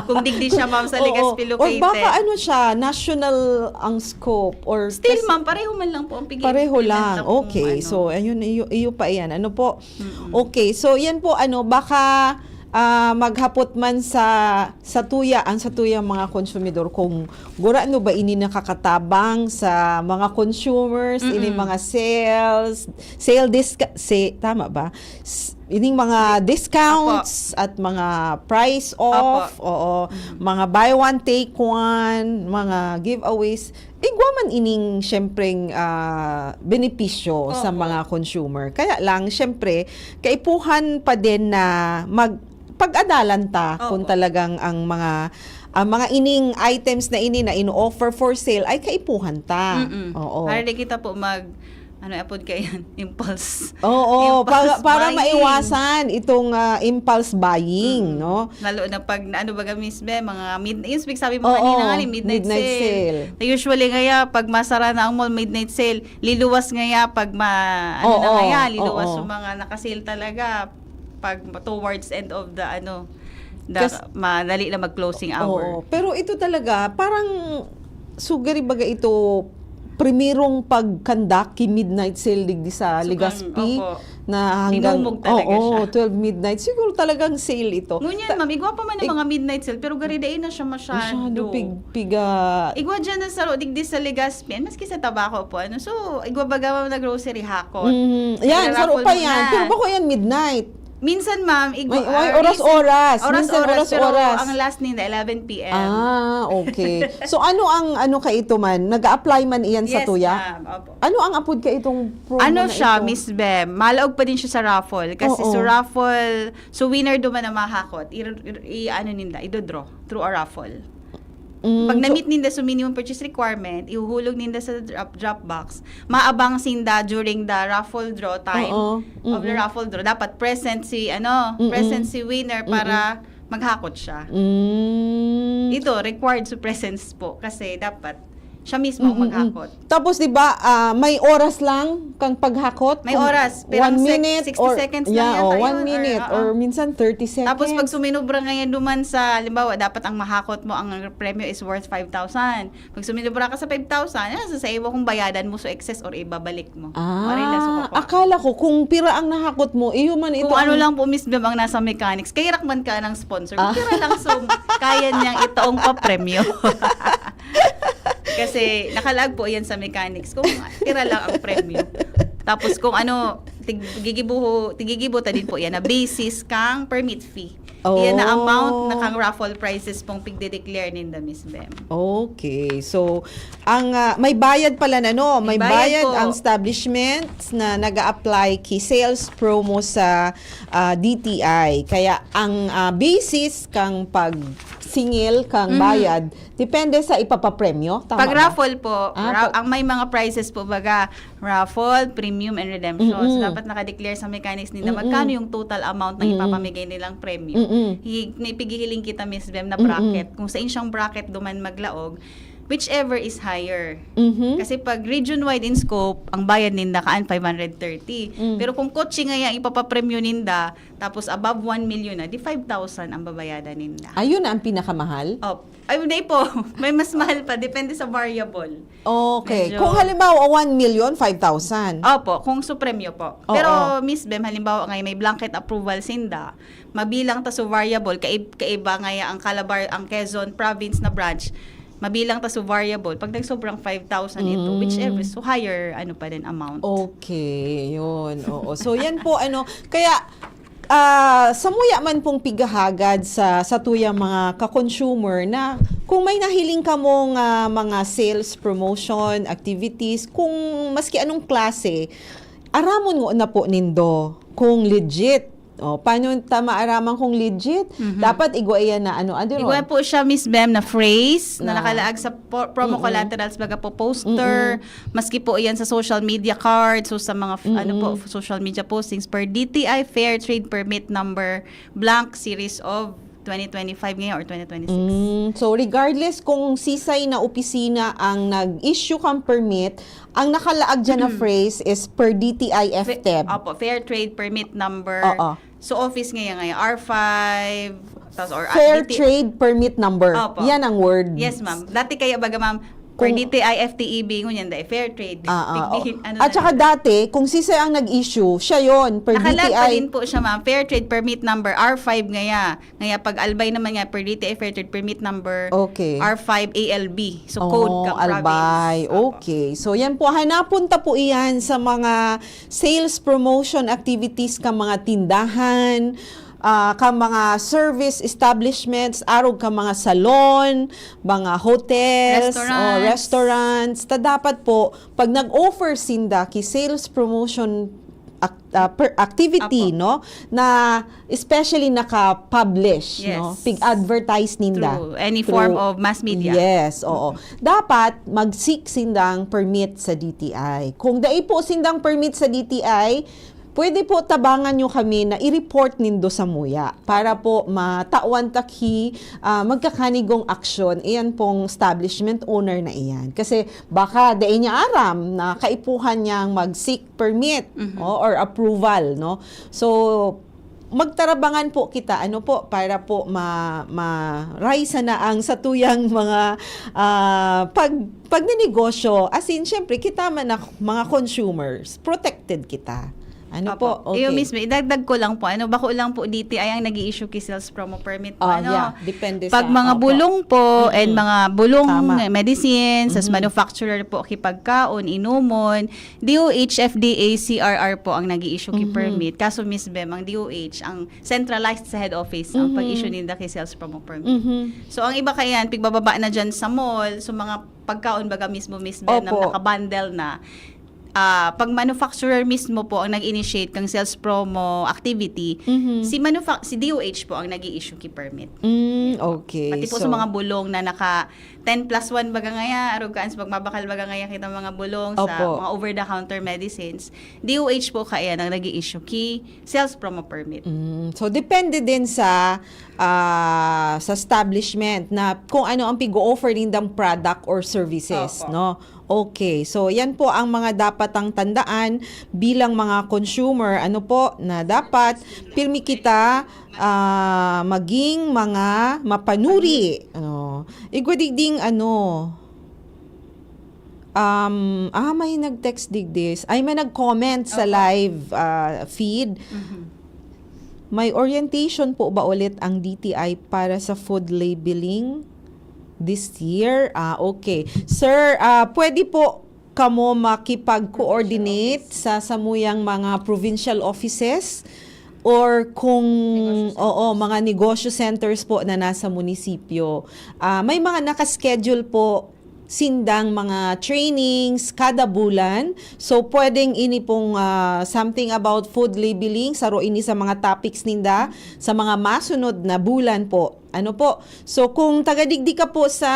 Kung digdi siya, ma'am, sa Oo. Legazpi Or baka located. ano siya, national ang scope or Still, kas- ma'am, pareho man lang po ang pig- Pareho pinanta lang. pong Okay. ano. So, ayun, iyo, iyo pa yan. Ano po? Mm-mm. Okay. So, yan po, ano, baka ah, maghapot man sa satuya, ang satuyang mga konsumidor, kung gurano ba ini nakakatabang sa mga consumers, Mm-mm. ining mga sales, sale disc-, sa-, tama ba? S-, ining mga discounts at mga price off, oo, mga buy one, take one, mga giveaways. Igwa man ining, syempreng, ah, benepisyo sa Opo. mga consumer. Kaya lang, syempre, kaipuhan pa din na mag-, pag-adalan ta Opo. kung talagang ang mga, ang mga ining items na ini na in-offer for sale ay kaipuhan ta. Mm-mm. Oo. Para di kita po mag, ano apod kayan, impulse. Oo, Impulse para, para buying. maiwasan itong, ah, impulse buying, Mm. no? Lalo na pag, na, ano baga, Miss Be, mga mid-, yung sabi mo Oo, kanina nga, ni midnight, midnight sale. sale. Na usually ngaya, pag masara na ang mall, midnight sale, liluwas ngaya, pag ma, ano na Oo, ngaya, liluwas oo. Yung mga naka-sale talaga, pag towards end of the, ano, the, Kas- madali na mag-closing hour. Oo. Pero ito talaga, parang sugari baga ito, primerong pag-conduct ki midnight sale digdi sa So, Legazpi opo. na hanggang Dinumog talaga oo, siya. twelve midnight. Siguro talagang sale ito. Ngunyan, ma'am, igwa pa man ang mga midnight sale, pero gari dai na siya masyado. Masyado pig, piga. Igwa dyan na saro, digdi sa Legazpi, maski sa Tabaco po, ano. So, igwa baga, ma'am, na grocery hakot. Mm, yan, saro Nagra-raffle pa mo yan. na. Pero bako yan midnight. Minsan, ma'am, igwa, May, may ah, oras-oras. Oras-oras, Minsan oras-oras. Pero ang last ninda, eleven p.m. Ah, okay. So ano ang ano kaito man? Nag-a-apply man iyan sa Yes, tuya? Ma'am. Opo. Ano ang apod kaitong promo Ano na siya, ito? Miss Bem? Malaog pa din siya sa raffle. Kasi Oo. sa raffle, so winner duman ang mahakot. I, i, i- ano ninda, idodraw through a raffle. Mm, Pag so- na-meet ninda sa minimum purchase requirement, ihuhulog ninda sa drop, drop box. Maabang sinda during the raffle draw time Oo. of the Mm-mm. raffle draw. Dapat present si, ano, Mm-mm. present si winner Mm-mm. para maghakot siya. Mm. Ito, required sa presence po kasi dapat siya mismo ang Mm-mm-mm. maghakot. Tapos 'di ba, ah, may oras lang kang paghakot? May Kung oras, pero one six- minute sixty or, seconds lang yeah, yata oh, yun, one or, minute oo. Or minsan thirty seconds. Tapos pag suminubra ngayon duman sa, halimbawa, dapat ang mahakot mo, ang premyo is worth five thousand. Pag suminubra ka sa five thousand, yan, sa, sa iwa kung bayadan mo sa excess or ibabalik mo. Ah, Pare lang sa kukuha. Akala ko kung pira ang nahakot mo, iyo man ito Kung ano ang lang po, Miss Bem, ang nasa mechanics, kaya man ka ng sponsor. Kung Ah. pira lang sum, kaya niyang itaong papremyo. Kasi nakalaag po yan sa mechanics. Kung pira lang ang premyo. Tapos kung ano, tig-, gigibuho, tigigibo ta din po yan na basis kang permit fee. Yan na Oh. amount na kang raffle prizes pong pigde-declare ninda, Miss Bem. Okay. So, ang ah, may bayad pala na, no? May, May bayad bayad po. Ang establishment na nag-a-apply ki sales promo sa ah, D T I. Kaya ang ah, basis kang pagsingil kang Mhm. bayad depende sa ipapapremyo. Tama Pag ba? raffle po, Ah, ra- pag- ang may mga prizes po baga, raffle, premium, and redemption. So, Mm-mm. dapat naka-declare sa mechanics ninda Mm-mm. Magkano yung total amount na Mm-mm. ipapamigay nilang premyo. Mm-mm. Hi- may pighihiling kita, Miss Bem, na Mm-mm. bracket. Kung sa insyang bracket duman maglaog, whichever is higher. Mhm. Kasi pag region-wide in scope, ang bayad ninda kaan five hundred thirty. Mm. Pero kung kotse nga yung ipapapremyo ninda, tapos above one million na, di five thousand ang babayadan ninda. Ayun na ang pinakamahal? Oh, ay, hindi po. May mas mahal pa. Depende sa variable. Okay. Medyo Kung halimbawa, one million, five thousand. Opo, kung supremyo po. Oo. Pero, Miss Bem, halimbawa ngayon may blanket approval sinda, mabilang ta sa variable, kaib- kaiba ngayon ang Calabar, ang Quezon province na branch, mabilang ta sa variable. Pag nagsobrang five thousand ito, Mm. whichever, so higher, ano pa din, amount. Okay, yun. Oo. So, yan po, ano, kaya, ah, samuya man pong pighahagad sa, satuyang mga ka-consumer na kung may nahiling kamong ah, mga sales promotion, activities, kung maski anong klase, aramon ngona po nindo kung legit Oh, paano ta maaraman kung legit? Mhm. Dapat igwa iyan na ano, ano Igwa ron? po siya, Miss Bem, na phrase na Na nakalaag sa po- promo Mm-mm. collaterals, baga po poster, Mm-mm. maski po iyan sa social media cards, so sa mga f- ano po, Mm-mm. social media postings per D T I Fair Trade Permit number blank series of twenty twenty-five ngayon or twenty twenty-six. Mm, so regardless kung sisay na opisina ang nag-issue kang permit, ang nakalaag dyan na Mm. phrase is per D T I Fa- F T E B. Opo, Fair Trade Permit number. Oo. So, office ngayon, ngayon, R five, tas or Fair D T Trade Permit Number. Opo. Yan ang word. Yes, ma'am. Dati kaya baga, ma'am, per Kung D T I F T E B, ngunyan dai, Fair Trade. Ah, ah, Tigdi- oh. ano At na saka lang. dati, kung sisay ang nag-issue, siya yon per Nakalag pa D T I. din po siya, ma'am. Fair Trade Permit Number R five ngaya. Ngaya pag Albay naman nga, per D T I Fair Trade Permit Number Okay. R five A L B. So, code Oh, kang Albay. province. Opo. Okay. So, yan po. Hanapon ta po iyan sa mga sales promotion activities ka mga tindahan, ah, ka mga service establishments, arog ka mga salon, mga hotels, o Restaurants. restaurants. Ta dapat po, pag nag-offer sinda ki sales promotion ac- ah, per activity, Apo. no? Na especially naka-publish, no? Yes. Pig-advertise ninda. Through any Through form of mass media. Yes, oo. Dapat mag-seek sindang permit sa D T I. Kung dai po sindang permit sa D T I, pwede po tabangan nyo kami na i-report nindo sa muya para po matawan ta ki, ah, magkakanigong aksyon. Iyan pong establishment owner na iyan. Kasi baka dai niya aram na kaipuhan niyang mag-seek permit, Mhm. o, or approval, no? So, magtarabangan po kita, ano po, para po ma, ma-rise na ang satuyang mga, ah, pag, pagnenegosyo. As in, syempre, kita man na mga consumers, protected kita. Ano Opo. po? Iyo Okay. mismo, idagdag ko lang po, ano, bako lang po D T I ang nag-i-issue ki sales promo permit po, Ah, ano? yeah. Depende Pag sa, mga opo. bulong po, and Mm-mm. mga bulong, Tama. medicines, as Mm-hmm. manufacturer po, ki pagkaon, inumon, D O H, F D A, C R R po ang nag-i-issue ki Mhm. permit. Kaso, Miss Bem, ang D O H, ang centralized sa head office, ang Mhm. pag-issue ninda ki sales promo permit. Mhm. So, ang iba kaya yan, pigbababa na dyan sa mall, so mga pagkaon baga mismo, Miss Bem, na Opo. nakabundle na. Ah, pag manufacturer mismo po ang nag-initiate kang sales promo activity, Mhm. si manufa- si D O H po ang nag-i-issue ki permit. Mm, okay. Pati po So sa mga bulong na naka ten plus one baga ngaya, arog kaan sa pagmabakal baga ngaya kita mga bulong sa Opo. mga over-the-counter medicines. D O H po kaya nang nag-i-issue ki sales promo permit. Mm, so, depende din sa, ah, sa establishment na kung ano ang pig-o-offer nindang product or services, Opo. no? Okay. So, yan po ang mga dapat ang tandaan bilang mga consumer. Ano po, na dapat pirmi kita, ah, maging mga mapanuri. Ano? Igwa digding, ano, um, ah, may nag-text digdis. Ay, may nag-comment sa Opo. live, ah, feed. Mhm. May orientation po ba ulit ang D T I para sa food labeling this year? Ah, okay. Sir, ah, pwede po kamo makipag-coordinate sa samuyang mga provincial offices or kung, Negosyo oo, centers. mga negosyo centers po na nasa munisipyo. Ah, may mga nakaschedule po sindang mga trainings kada bulan. So, pwedeng ini pong, ah, something about food labeling, saro ini sa mga topics ninda sa mga masunod na bulan po. Ano po? So, kung taga-digdi ka po sa,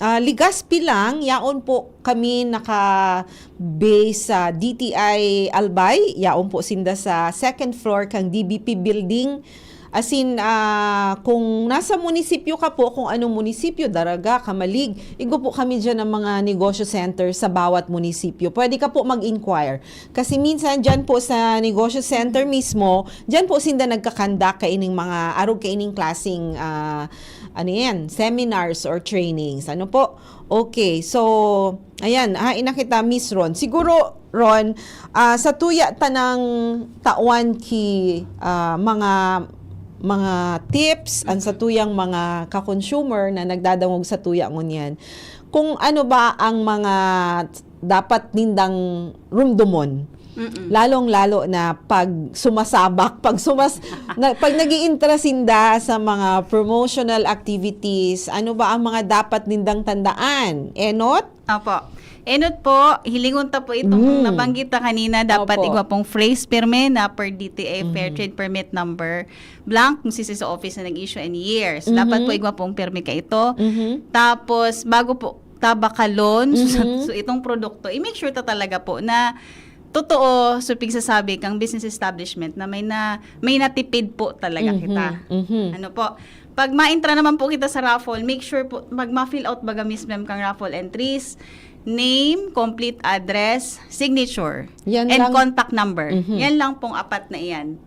ah, Legazpi lang, yaon po kami naka-base sa D T I Albay. Yaon po sinda sa second floor kang D B P building. As in, ah, kung nasa munisipyo ka po, kung anong munisipyo, Daraga, Camalig, igwa po kami dyan ng mga negosyo center sa bawat munisipyo. Pwede ka po mag-inquire. Kasi minsan, dyan po sa negosyo center mismo, dyan po sinda nagkakandak kaining mga arog kaining klaseng, ah, ano yan, seminars or trainings. Ano po? Okay, so, ayan, hain na kita, Miss Ron. Siguro, Ron, ah, sa tuya tanang tawan ki, ah, mga, mga tips, ang sa tuyang mga ka-consumer na nagdadangog sa tuya ngunyan, kung ano ba ang mga dapat nindang rumdomon Mm-mm. Lalong-lalo na pag sumasabak, pag sumas na, pag nag-iintra sinda sa mga promotional activities, ano ba ang mga dapat nindang tandaan? Enot? Opo. Enot po, hilingon ta po itong Mm. nabanggit na kanina, dapat Opo. igwa pong phrase pirme na per D T I Fair Mhm. Trade Permit number blank, kung sisi sa office na nag-issue and years. Dapat Mhm. po igwa pong pirme ka ito. Mhm. Tapos, bago po tabakalon, so, Mhm. so itong produkto, i-make sure ta talaga po na totoo, so pigsasabi kang business establishment na may na may natipid po talaga Mhm. kita. Mhm. Ano po? Pag maentra naman po kita sa raffle, make sure po, mag ma-fill out baga, Miss Mem, kang raffle entries, name, complete address, signature, Yan and lang. Contact number. Mhm. Yan lang pong apat na iyan.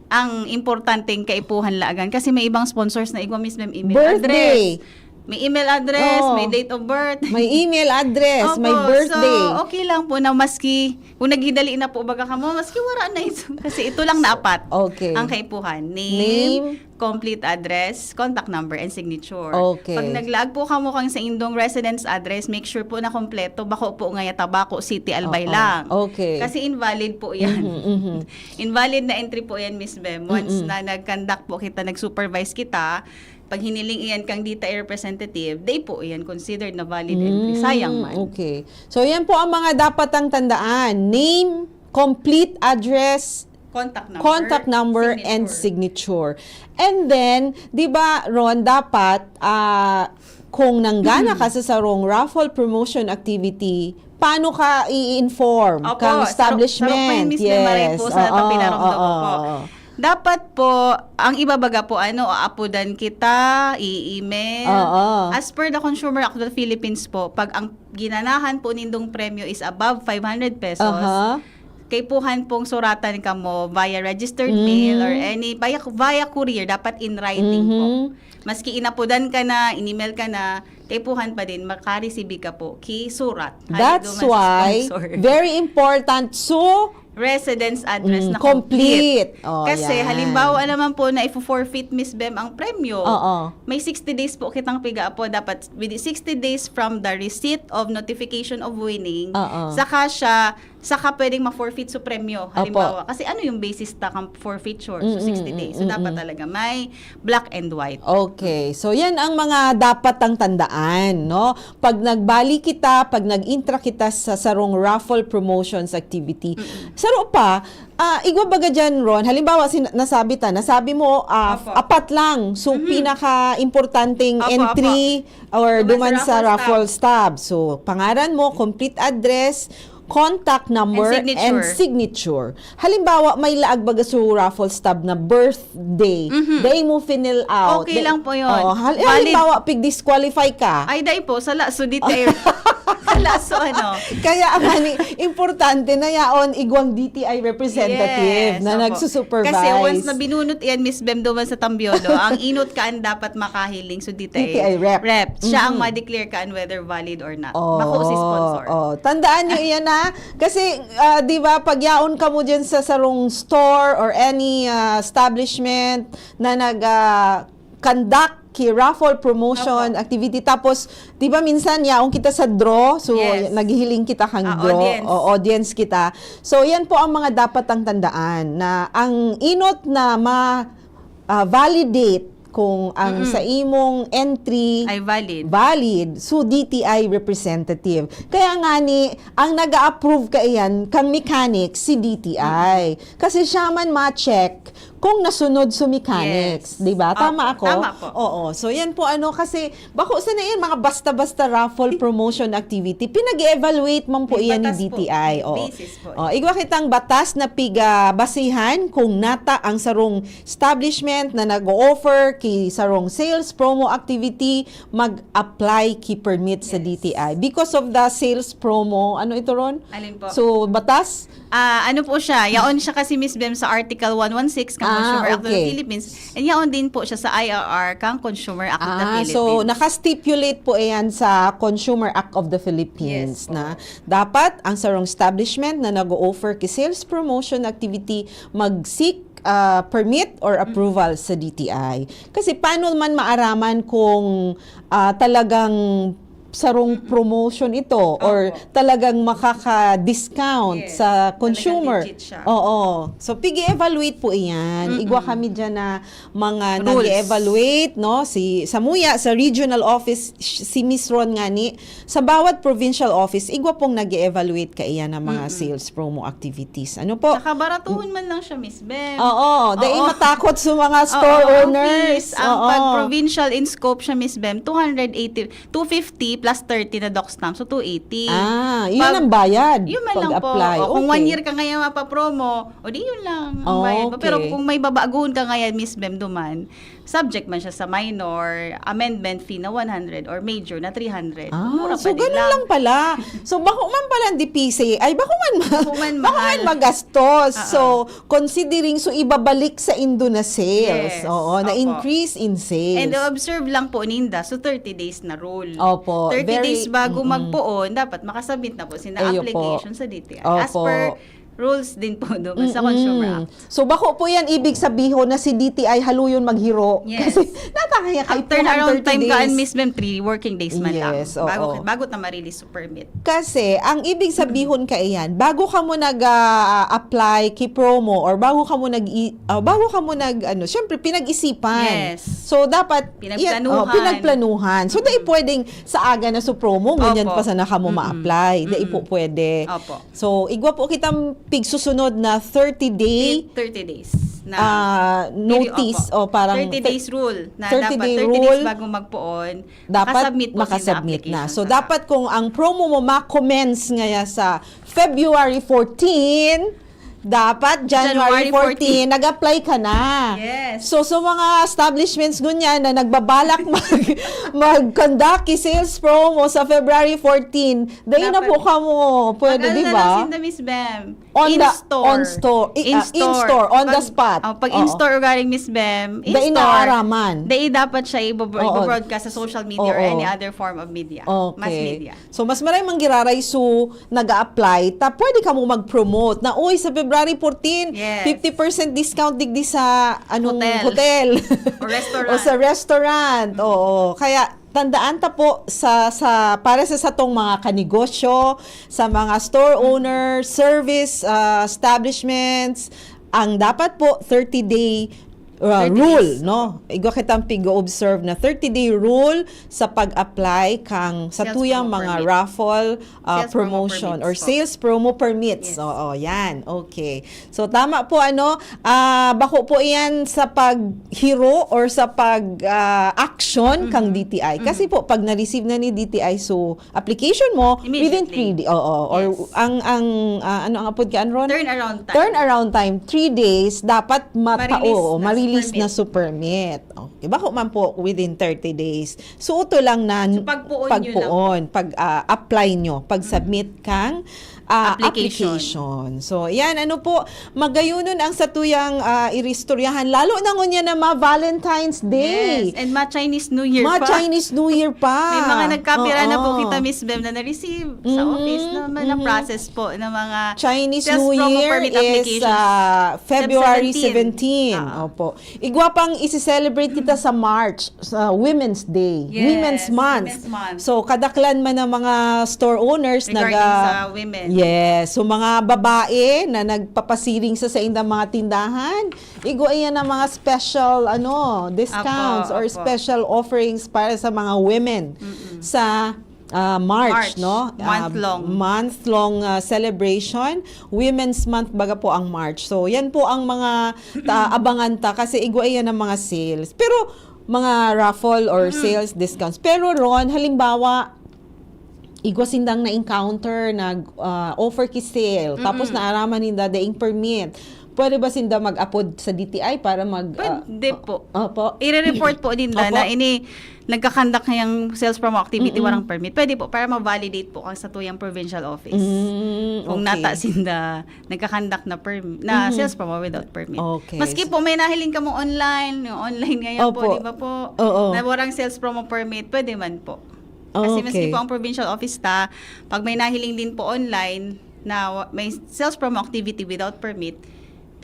Ang importanteng kaipuhan laagan kasi may ibang sponsors na igwa, Miss Mem, email Birthday. address. May email address, Oo. may date of birth. May email address, may Opo, birthday. So, okay lang po na maski kung naghidali na po baga kamo, maski wala na ito. Kasi ito lang na apat Okay. ang kaipuhan. Name, Name. Complete address, contact number, and signature. Okay. Pag naglaag po kamo kang sa indong residence address, make sure po na kompleto. Bako po ngaya Tabaco City, Albay Oo. lang. Okay. Kasi invalid po yan. Mhm, mhm. Invalid na entry po yan, Miss Bem. Once Mm-mm. na nag-conduct po kita, nag-supervise kita, pag hiniling iyan kang D T I representative, they po iyan considered na valid entry. Mm, Sayang man. Okay. So, yan po ang mga dapat ang tandaan. Name, complete address, Contact number, contact number, and signature. And then, di ba, Ron, dapat, ah, kung nanggana ka sa sarong raffle promotion activity, paano ka i-inform Opo, kang sarong- establishment? sarong pa yun, Miss Mem, maray po sa Oo, pinaramdam oo, ko po. oo. Dapat po, ang ibabaga po, ano, aapodan kita, i-email. Oo. As per the Consumer Act of the Philippines po, pag ang ginanahan po nindong premyo is above five hundred pesos, Aha. kaipuhan pong suratan kamo via registered Mm. mail or any, via, via courier, dapat in writing po. Mhm. Maski inapodan ka na, in-email ka na, kaipuhan pa din, makaresibi ka po, ki surat. Hali That's duman sa why, sponsor. Very important. So, Residence address Mm, na complete. complete. Oh, Kasi yan. halimbawa naman po na ifo-forfeit, Miss Bem, ang premyo. Oo. May sixty days po kitang piga po. Dapat within sixty days from the receipt of notification of winning, Oo. saka siya, saka pwedeng ma-forfeit sa premyo. Opo. Halimbawa, kasi ano yung basis ta kang forfeiture? So, Mm, sixty mm, days. So, mm, dapat mm. talaga may black and white. Okay. So, yan ang mga dapat ang tandaan, no? Pag nagbali kita, pag nag-intra kita sa sarong raffle promotions activity. Saro pa, ah, igwa baga dyan, Ron, halimbawa, sin- nasabi ta, nasabi mo, ah, Opo. apat lang. So, Mhm. pinaka-importanting Opo, entry or Duman duman sa sa raffle raffle stub. So, pangaran mo, complete address, contact number, And signature. and signature. Halimbawa, may laag baga sa raffle stub na birthday. Mhm. Dai mo finil out. Okay Di- lang po yun. Oo, hal- Valid. Halimbawa, pig-disqualify ka. Ay, dai po. Sala, so D T I. Sala, so ano. Kaya ang ani, importante na yaon igwang D T I representative Yes, na opo. nagsusupervise. Kasi once na binunot iyan, Miss Bem, duman sa Tambiolo, ang inot kaan dapat makahiling, so D T I, D T I rep. Siya ang Mhm. ma-declare kaan whether valid or not. Oh, Bako si sponsor. Oh. Tandaan nyo iyan, ha? Kasi, ah, di ba, pag yaon ka mo dyan sa sarong store or any ah, establishment na nag ah, conduct ki raffle promotion Opo. activity. Tapos, di ba minsan, yaon kita sa draw? So, Yes. naghihiling kita kang Ah, draw. audience. O audience kita. So, yan po ang mga dapat ang tandaan na ang inot na ma ah, validate kung ang Mm-mm. sa imong entry Ay valid. valid, so D T I representative. Kaya nga ni, ang nag-a-approve kaiyan kang mechanic si D T I. Kasi siya man ma-check kung nasunod sa mechanics, Yes. di ba? Tama Opo, ako? tama po. Oo. So yan po ano kasi bako sana yan mga basta-basta raffle promotion activity. Pinag-evaluate man po May iyan ni batas po. D T I. May Oo. basis po. Oh, igwa kitang batas na piga basihan kung nata ang sarong establishment na nag-o-offer ki sarong sales promo activity, mag-apply ki permit sa Yes. D T I. Because of the sales promo, ano ito ron? Alin po? So, batas? Ah, ano po siya? Yaon siya kasi, Miss Bem, sa Article one one six kang Ah, Consumer Act of the okay. Philippines. And yaon din po siya sa I R R kang Consumer Act of the Ah, Philippines. so naka-stipulate po iyan sa Consumer Act of the Philippines Yes po. Na dapat ang sarong establishment na nag-o-offer ki sales promotion activity mag-seek ah, permit or approval sa D T I. Kasi paano man maaraman kung ah, talagang sarong promotion ito or Opo. talagang makaka-discount Yes. sa Talagang consumer. Legit siya. Oo. So, pig-evaluate po iyan. Mm-mm. Igwa kami dyan na mga Rules. nag-evaluate, no? Si Samuya, sa regional office, sh- si Miss Ron nga ni, sa bawat provincial office, igwa pong nag-evaluate kaiyan ng mga Mm-mm. sales promo activities. Ano po? Nakabaratuhon man lang siya, Miss Bem. Oo, dahil Oo. matakot sa mga store Oo, ang owners. fees, ang Oo. pag provincial in scope siya, Miss Bem, two hundred eighty, two fifty plus thirty na doc stamp, so two eighty. Ah, yun Pag- ang bayad Yun man lang po. pag-apply. O, kung Okay. one year ka ngayon mapapromo, o di yun lang ang Oh, bayad mo. Pero okay. kung may babaguhon ka ngayon, Miss Bem, duman, subject man siya sa minor, amendment fee na one hundred or major na three hundred. Ah, Mura so pa din ganun lang pala. So, bako man pala ang D P C. Ay, bako man, Bako man bako man mahal. magastos. Oo. So, considering, so ibabalik sa Indo na sales. Yes. Oo, na Opo. increase in sales. And observe lang po ninda, so thirty days na rule. Opo, thirty very- days bago mm-mm. magpoon, dapat makasubmit na po sina Ayo po. application sa D T I. As Opo. per rules din po doon sa Mm-mm. Consumer Act. So, bako po yan ibig sabihin na si D T I haluyon maghiro. Yes. Kasi natangay Ang turnaround time kaan, Miss Bem, three working days man lang. Yes, oo. Bago, bago na ma-release permit. Kasi, ang ibig sabihin kaiyan, bago ka mo nag-apply ki promo or bago ka mo nag ah, bago ka mo nag ano, syempre pinag-isipan. Yes. So dapat Pinagplanuhan. yan, oh, pinagplanuhan. So dai pwedeng sa aga na sa promo ngunyan Opo. pa sana ka mo Mm-mm. ma-apply. Dai po Mm-mm. pwede. Opo. So igwa po kitang pig susunod na thirty day Thirty days na ah, period, notice opo. o parang thirty days rule na thirty dapat day thirty rule, days bago magpoon, dapat makasubmit po sila makasubmit na. application So sa dapat kung ang promo mo ma-commence ngaya sa February fourteen, dapat January January fourteen, nag-apply ka na. Yes. So, sa mga establishments ngunyan na nagbabalak mag, mag-conduct ki sales promo sa February fourteen, dai na Dapat po kamo pwede, Mag-ano di na ba? lang sinda, Miss Bem? On the- In-store. on-store. I- ah, in-store, on the Pag- spot. Oh, pag Oo. In-store galing, Miss Bem. Dai In-store. naaraman. Dai dapat siya ibo- Oo. ibo-broadcast sa social media or Oo. any other form of media. Okay. Mass media. So, mas maraming manggiraray so nag-a-apply, ta pwede ka mo mag-promote na, "Uy, sa February fourteen, Yes. fifty percent discount digdi sa anong Hotel. hotel." Or restaurant. O sa restaurant. Oo. Kaya, tandaan ta po, sa, sa, para sa satong mga kanegosyo, sa mga store owners, service ah, establishments, ang dapat po, thirty-day uh, Thirty rule, days. No? Igwa kitang pig-observe na thirty-day rule sa pag-apply kang sa Sales tuyang promo mga permit. raffle uh, Sales promo promotion permits or po. sales promo permits. Yes. Oo, yan. Okay. So, tama po, ano, ah, bako po iyan sa paghiro or sa pag ah, action kang D T I. Kasi po, pag na-receive na ni D T I, so, application mo within Immediately. three days. Oo. Or Yes. ang, ang ah, ano ang apod ka, Anron? Turnaround time. Turnaround time, three days, dapat mata Ma-release oo, na ma-release sa na sa permit. Okay. Bako man po within thirty days. So, ito lang na So, pagpuon nyo lang po. pagpuon, pag ah, apply nyo, pag-submit kang ah, Application. application. So, yan, ano po, magayunon ang satuyang ah, iristoryahan. Lalo na ngunyan na ma-Valentine's Day. Yes, and ma-Chinese New Year pa. Ma-Chinese New Year pa. May mga nagkapira na po Oo. kita, Miss Bem, na na-receive sa Mhm, office na, na, mhm. na-process po ng mga Chinese sales New promo Year permit is applications. ah, February Feb seventeen. seventeen. Ah. Opo. Igwa pang isi-celebrate kita sa March, sa Women's Day. Yes, Women's Month. Women's Month. So, kadaklan man ng mga store owners Regarding naga- sa women. Yes. So, mga babae na nagpapasiring sa saindang mga tindahan, igwa iyan ng mga special ano, discounts Apo, or apo. special offerings para sa mga women sa ah, March, March, no? Ah, month-long. Month-long ah, celebration. Women's Month baga po ang March. So, yan po ang mga ta- abangan ta kasi igwa iyan ng mga sales. Pero mga raffle or sales discounts. Pero Ron, halimbawa, igwa sindang na-encounter, nag ah, offer ki sale, tapos naaraman ninda daing permit. Pwede ba sinda mag-apod sa D T I para mag ah, Pwede po. Opo. I-report po din Opo. na ini nagkakandak ngayang sales promo activity, Mm-mm. warang permit. Pwede po para ma-validate po ang satuyang provincial office. Mm, Kung okay. nata sinda nagkakandak na perm na Mhm. sales promo without permit. Okay. Maski po may nahiling ka mo online, yung online ngayon po, Opo. di ba po? Oo. Na warang sales promo permit, pwede man po. Kasi maski Okay. po ang provincial office ta, pag may nahiling din po online na wa- may sales promo activity without permit,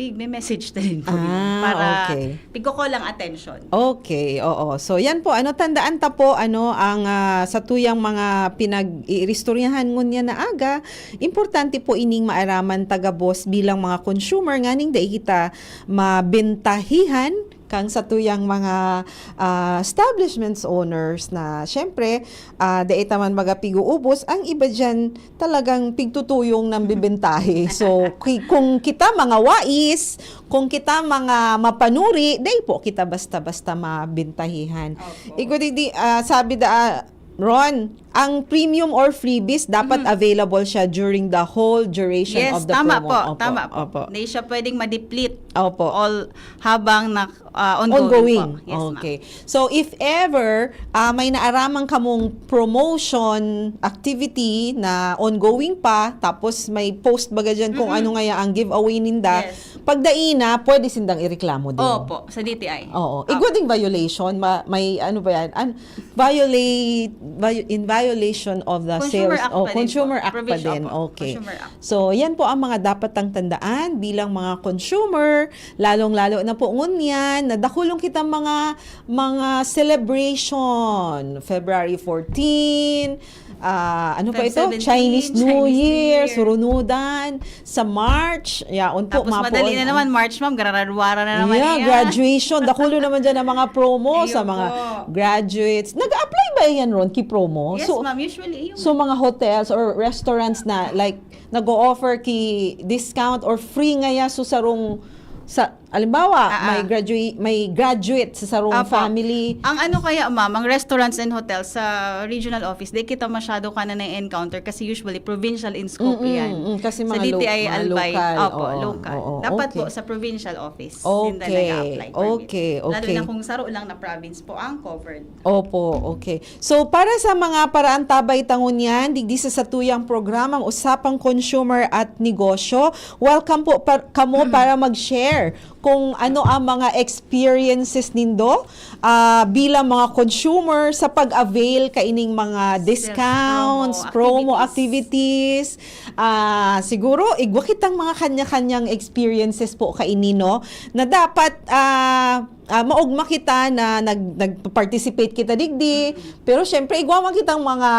pig may message ta rin po, Ah, para okay. pigko-call ang attention. Okay, oo. So, yan po, ano, tandaan ta po, ano, ang ah, sa tuyang mga pinag-iiristoryahan ngunyan na aga, importante po ining maaraman ta gabos bilang mga consumer, nganing dai kita mabentahihan kang sa tuyang mga ah, establishments owners na, syempre, ah, dai ta man magapig-uubos, ang iba dyan talagang pigtutuyong nang bibentahe. So, ki- kung kita mga wais, kung kita mga mapanuri, dai po kita basta-basta mabentahihan. Opo. Igo digdi, ah, sabi da, ah, Ron, ang premium or freebies dapat available siya during the whole duration Yes, of the tama promo. Po, Opo, tama po. Opo. Hindi siya pwedeng ma-deplete Opo. all habang na, ah, ongoing, Ongoing. Po. Yes, ma'am. Okay. So, if ever ah, may naaraman kamong promotion activity na ongoing pa, tapos may post baga dyan kung ano nga ang giveaway ninda, Yes. Pagdai na, pwede sindang ireklamo din. Opo, sa D T I. Oo. Opo. Igo ding violation, ma- may ano ba yan? An- violate, vio- in violation of the Consumer sales Act o pa din po. Consumer Act pa Provision, din. opo. Okay. Consumer Act. So, yan po ang mga dapat tang tandaan bilang mga consumer, lalong-lalo na po ngunyan na dakulong kitang mga mga celebration, February fourteen, ah, ano pa ito? Feb seventeen, Chinese New Chinese New Year, Year. Surunudan, sa March, yaon po, Tapos mapoon madali na ang- naman, March, ma'am, gararaduara na naman Yeah, yan. graduation. Dakulo naman dyan ang mga promo Ayun sa mga po. graduates. Nag-apply ba yan, Ron, ki promo? Yes, So, ma'am. Usually, yung so, mga hotels or restaurants na, like, nag-o-offer ki discount or free ngaya so sarong sa, halimbawa, Ah, ah. may graduate, may graduate sa sarong Apo. family. Ang ano kaya, ma'am, ang restaurants and hotels sa regional office, di kita masyado ka na na-encounter kasi usually provincial in scope Mm-mm, yan. mm, kasi Sa mga lo- D T I mga Albay, lokal. opo, Oo, local. oo, Dapat po okay. sa provincial office, hindi Okay, nag-a-apply permit. okay, Lalo okay. na kung saro lang na province po ang covered. Opo, okay. So, para sa mga paraantabay ta ngunyan, digdi sa satuyang programang Usapang Consumer at Negosyo, welcome po par- kamo para mag-share kung ano ang mga experiences nindo ah, bilang mga consumer sa pag-avail kaining mga discounts, promo promo activities. Ah, siguro, igwa kitang mga kanya-kanyang experiences po kaini, no? Na dapat ah, ah, maugma kita na nag, nag-participate kita digdi. Pero syempre, igwa man kitang mga,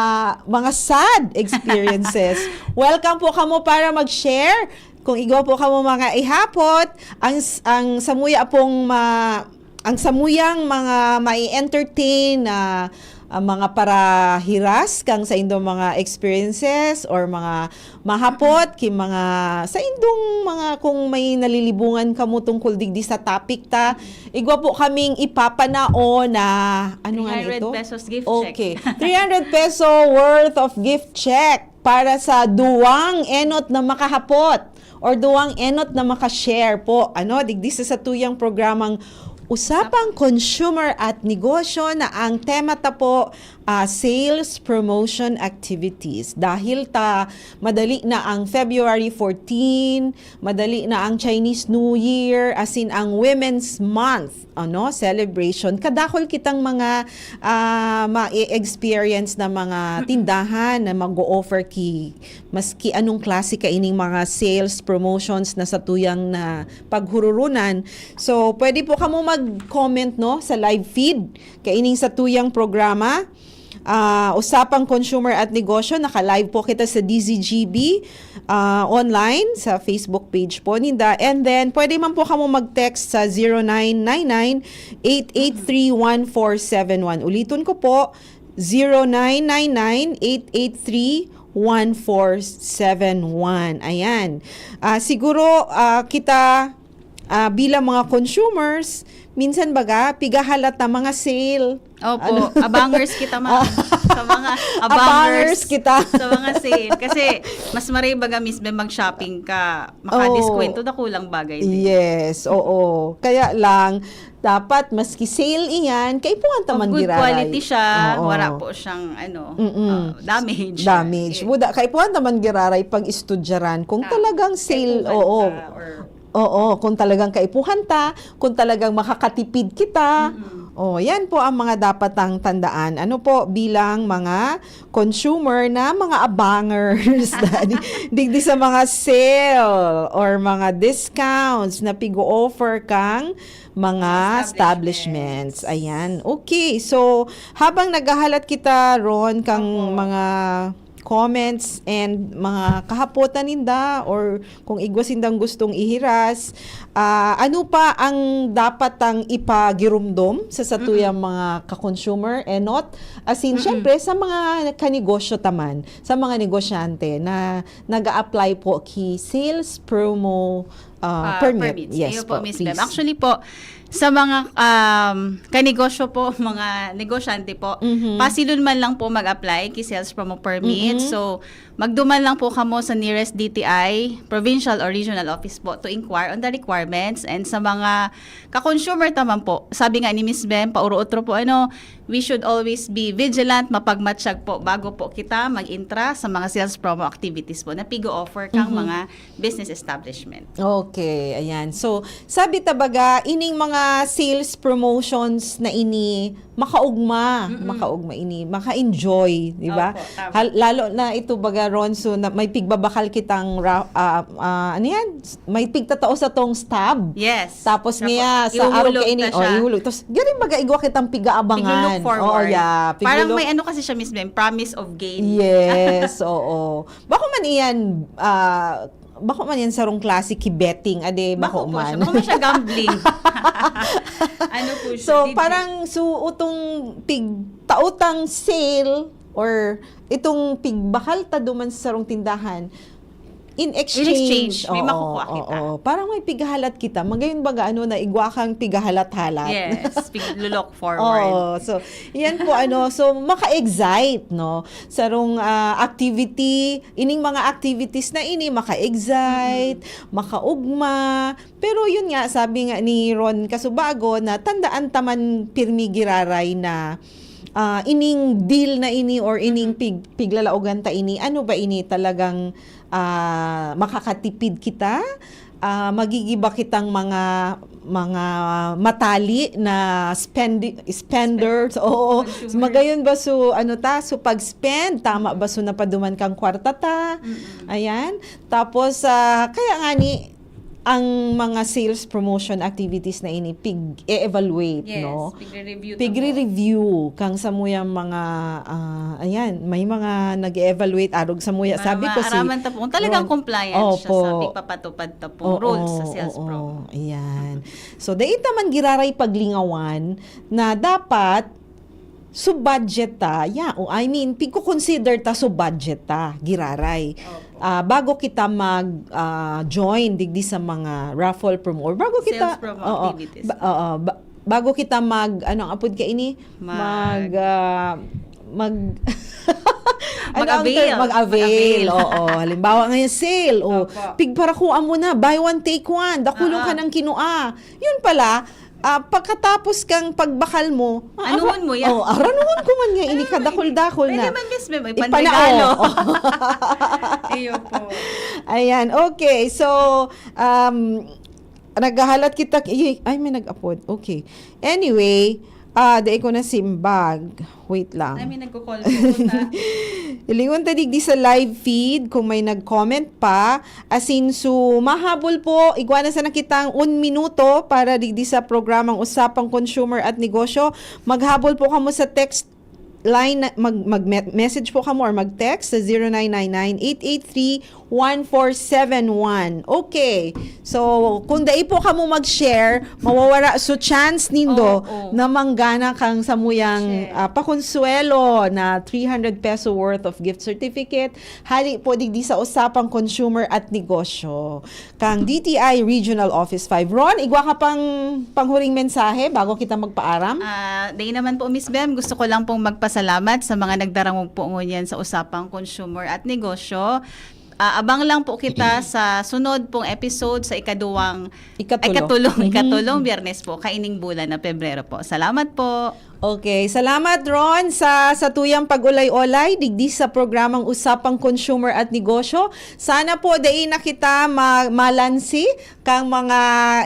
mga sad experiences. Welcome po kamo para mag-share. Kung igwa po kamo mga ihapot, ang, s- ang samuya pong ma, ang samuyang mga mai-entertain na ah, mga parahiras kang sa indong mga experiences or mga mahapot ki mga sa indong mga kung may nalilibungan kamo tungkol digdi sa topic ta, igwa po kaming ipapanao na ano nga na 300 ito? Pesos gift check. Okay. three hundred peso worth of gift check para sa duwang enot na makahapot or duwang enot na makashare po. Ano, digdi sa satuyang programang Usapang Consumer at Negosyo na ang tema ta po ah, sales promotion activities. Dahil ta madali na ang February fourteen, madali na ang Chinese New Year, as in ang Women's Month, ano, celebration. Kadakol kitang mga ah, ma-experience na mga tindahan na mag-o-offer ki maski anong klase kaining mga sales promotions na satuyang na paghururunan. So, pwede po kamo mag-comment, no, sa live feed kaining satuyang programa. Ah, Usapang Consumer at Negosyo, naka-live po kita sa D Z G B ah, online sa Facebook page po ninda. And then, pwede man po kamo mag-text sa zero nine nine nine, eight eight three, one four seven one. Uliton ko po, zero nine nine nine, eight eight three, one four seven one. Ayan. Ah, siguro ah, kita ah, bilang mga consumers, minsan baga, pigahalat na mga sale. Opo, abangers kita, ma'am. Sa mga Abangers kita. Sa mga sale. Kasi mas maray baga mismo mag-shopping ka, makadiskwento, dakulang bagay din. Yes, oo. Kaya lang, dapat maski sale iyan, kaipuhan ta Of man good giraray. Quality siya, Oo. Wala po siyang ano, Mm-mm. ah, damage. Damage. Eh, Buda, kaipuhan ta man giraray pag-istudyaran kung Tama. Talagang sale, Kaipuhan oo. ka or Oo, kung talagang kaipuhan ta, kung talagang makakatipid kita. Mm-mm. Oh, yan po ang mga dapat tang tandaan. Ano po, bilang mga consumer na mga abangers, di, di sa mga sale or mga discounts na pig-o-offer kang mga establishments. Establishments. Ayan. Okay. So, habang naghahalat kita, Ron, kang Opo. mga comments and mga kahapotan ninda or kung igwa sindang gustong ihiras, ah, ano pa ang dapat tang ipagirumdom sa satuyang Mm-mm. mga ka-consumer, Enot? As in, Mm-mm. syempre, sa mga kanegosyo taman, sa mga negosyante na nag-a-apply po ki sales promo, ah, Ah, permit. Permits. Yes Ayun po, po, Miss Bem. please. Actually po, sa mga, um, kanegosyo po, mga negosyante po, Mhm. pasilon man lang po mag-apply ki sales promo permit. Mm-mm. So, magduman lang po kamo sa nearest D T I, provincial or regional office po to inquire on the requirements. And sa mga ka-consumer taman po, sabi nga ni Miss Bem, pauro-otro po, ano, we should always be vigilant, mapagmatsyag po bago po kita mag-intra sa mga sales promo activities po na pig-o-offer kang Mhm. mga business establishment. Okay, ayan. So, sabi ta baga, ining mga sales promotions na ini, makaugma, Mm-mm. makaugma ini, maka-enjoy, di ba? Opo, tama. Hal-, lalo na ito baga, Ron, so na, may pigbabakal kitang ra-, ah, ah, ano yan? May pigtatao sa tong stab. Yes. Tapos Tapos, niya, sa araw ihuhulog kaini, na oh, siya. ihulog. Tapos, galing baga, igwa kitang pigaabangan. Piglo-look forward. Oo, yeah. Parang Piglo-look may ano kasi siya, Miss Bem, promise of gain. Yes, oo. Bako man iyan, ah, bako man iyan sarong klase ki betting, ade, Bako bako po siya. man. Bako man siya gambling. Ano po siya? So, Did you parang, so, utong pig-, tautang sale or itong pigbakal ta duman sa sarong tindahan, in In exchange, exchange, may oo, makukuha kita. oo. Parang may pighahalat kita. Magayon baga, ano, na igwa kang pighahalat-halat. Yes, pig-look forward. Oo, so, yan po, ano, so, maka-excite, no? Sarong, ah, activity, ining mga activities na ini, maka-excite, Mm-mm. makaugma. Pero yun nga, sabi nga ni Ron Casubago na tandaan taman pirmi giraray na, ah, ining deal na ini or ining Mm-mm. pig-, piglalaogan ta ini, ano ba ini talagang, ah, makakatipid kita? Ah, magigiba kitang mga, mga matali na spendi-, spenders. Oo. Consumer. Magayon ba so, ano ta, so pag-spend, tama ba so napaduman kang kwarta ta? Mm-mm. Ayan. Tapos, ah, kaya nga ni, ang mga sales promotion activities na ini, pig-e-evaluate, Yes, no? pigre-review ta po. Pigre-review kang samuyang mga, ah, ayan, may mga nag-e-evaluate arog samuya. Para Sabi ko si maaraman ta po kung talagang Ron, compliant siya sa opo. pigpapatupad ta pong Oo, rules sa sales oo, promo. ayan. So, dai ta man giraray paglingawan na dapat so budget ta, ya, o I mean, pigko-consider ta so budget ta, giraray. Opo. Ah, bago kita mag, ah, join digdi sa mga raffle promo, or bago kita, Sales promo oo, activities. ba-, oo, ba-, bago kita mag, ano ang apod ka ini? Mag Mag, ah, mag ano ang Mag-avail. term? Mag-avail, Mag-avail. oo. Halimbawa ngayon, sale, o, Opo. pigparakuan mo na, buy one, take one, dakulong ka Ah. ng kinua. Yun pala, ah, pagkatapos kang pagbakal mo, ah, Anuhon ara-, mo yan. oh, aranuhon ko man nga, ini Anuhon mo, kadakol-dakol pwede na. man, Miss Mem, ay Ipanaw. panregalo. Iyo po. Ayan, okay. So, um, naghahalat kita, ay, ay, may nag-apod. Okay. Anyway, ah, dai ko na simbag. Wait lang. Ay, may nagko-call po, puta. Lingon ta digdi sa live feed kung may nag-comment pa. Asin, so, mahabol po, igwa na sana kitang un minuto para digdi sa programang Usapang Consumer at Negosyo. Maghabol po kamo sa text line, na- mag, mag me- message po kamo or mag-text sa zero nine nine nine eight eight three one four seven one. Okay. So, kung dai po kamo mag-share, mawawara so chance nindo Oo. na manggana kang samuyang, Share. ah, pakonsuelo na three hundred peso worth of gift certificate. Hali po digdi sa Usapang Consumer at Negosyo kang D T I Regional Office five. Ron, igwa ka pang panghuring mensahe bago kita magpaaram? Ah, dai naman po, Miss Bem. Gusto ko lang pong magpasalamat sa mga nagdarangog po ngunyan sa Usapang Consumer at Negosyo. Ah, abang lang po kita sa sunod pong episode sa ikaduwang, Ikatulo. ikatulong, Mhm. ikatulong Biyernes po, kaining bulan na Pebrero po. Salamat po. Okay, salamat Ron sa satuyang pag-ulay-olay digdi sa programang Usapang Consumer at Negosyo. Sana po dai na kita ma- malansi kang mga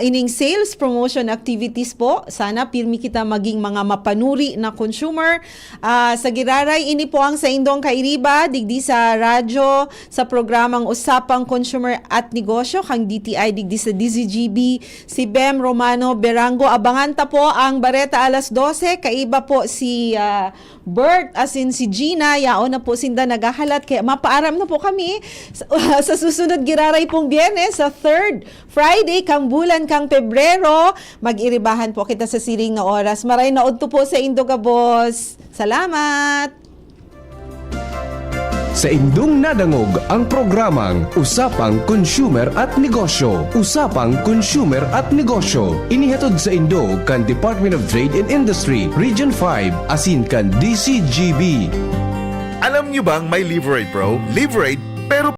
ining sales promotion activities po. Sana pirmi kita maging mga mapanuri na consumer. Ah, sa giraray, ini po ang saindong kairiba digdi sa radyo sa programang Usapang Consumer at Negosyo kang D T I digdi sa D Z G B, si Bem Romano Berango. Abangan ta po ang Bareta alas dose. Kaiba po si ah, Bert, as in si Gina, yaon na po sinda naghahalat. Kaya mapaaram na po kami sa, sa susunod giraray pong Biyernes, sa third Friday kang bulan kang Pebrero. Mag-iribahan po kita sa siring na oras. Maray na udto po sa Indo gabos. Salamat! Sa indong nadangog ang programang Usapang Consumer at Negosyo. Usapang Consumer at Negosyo. Inihatod sa indo kan Department of Trade and Industry, Region five, asin kan D C G B. Alam nyo bang may Liverade Pro? Liverade, pero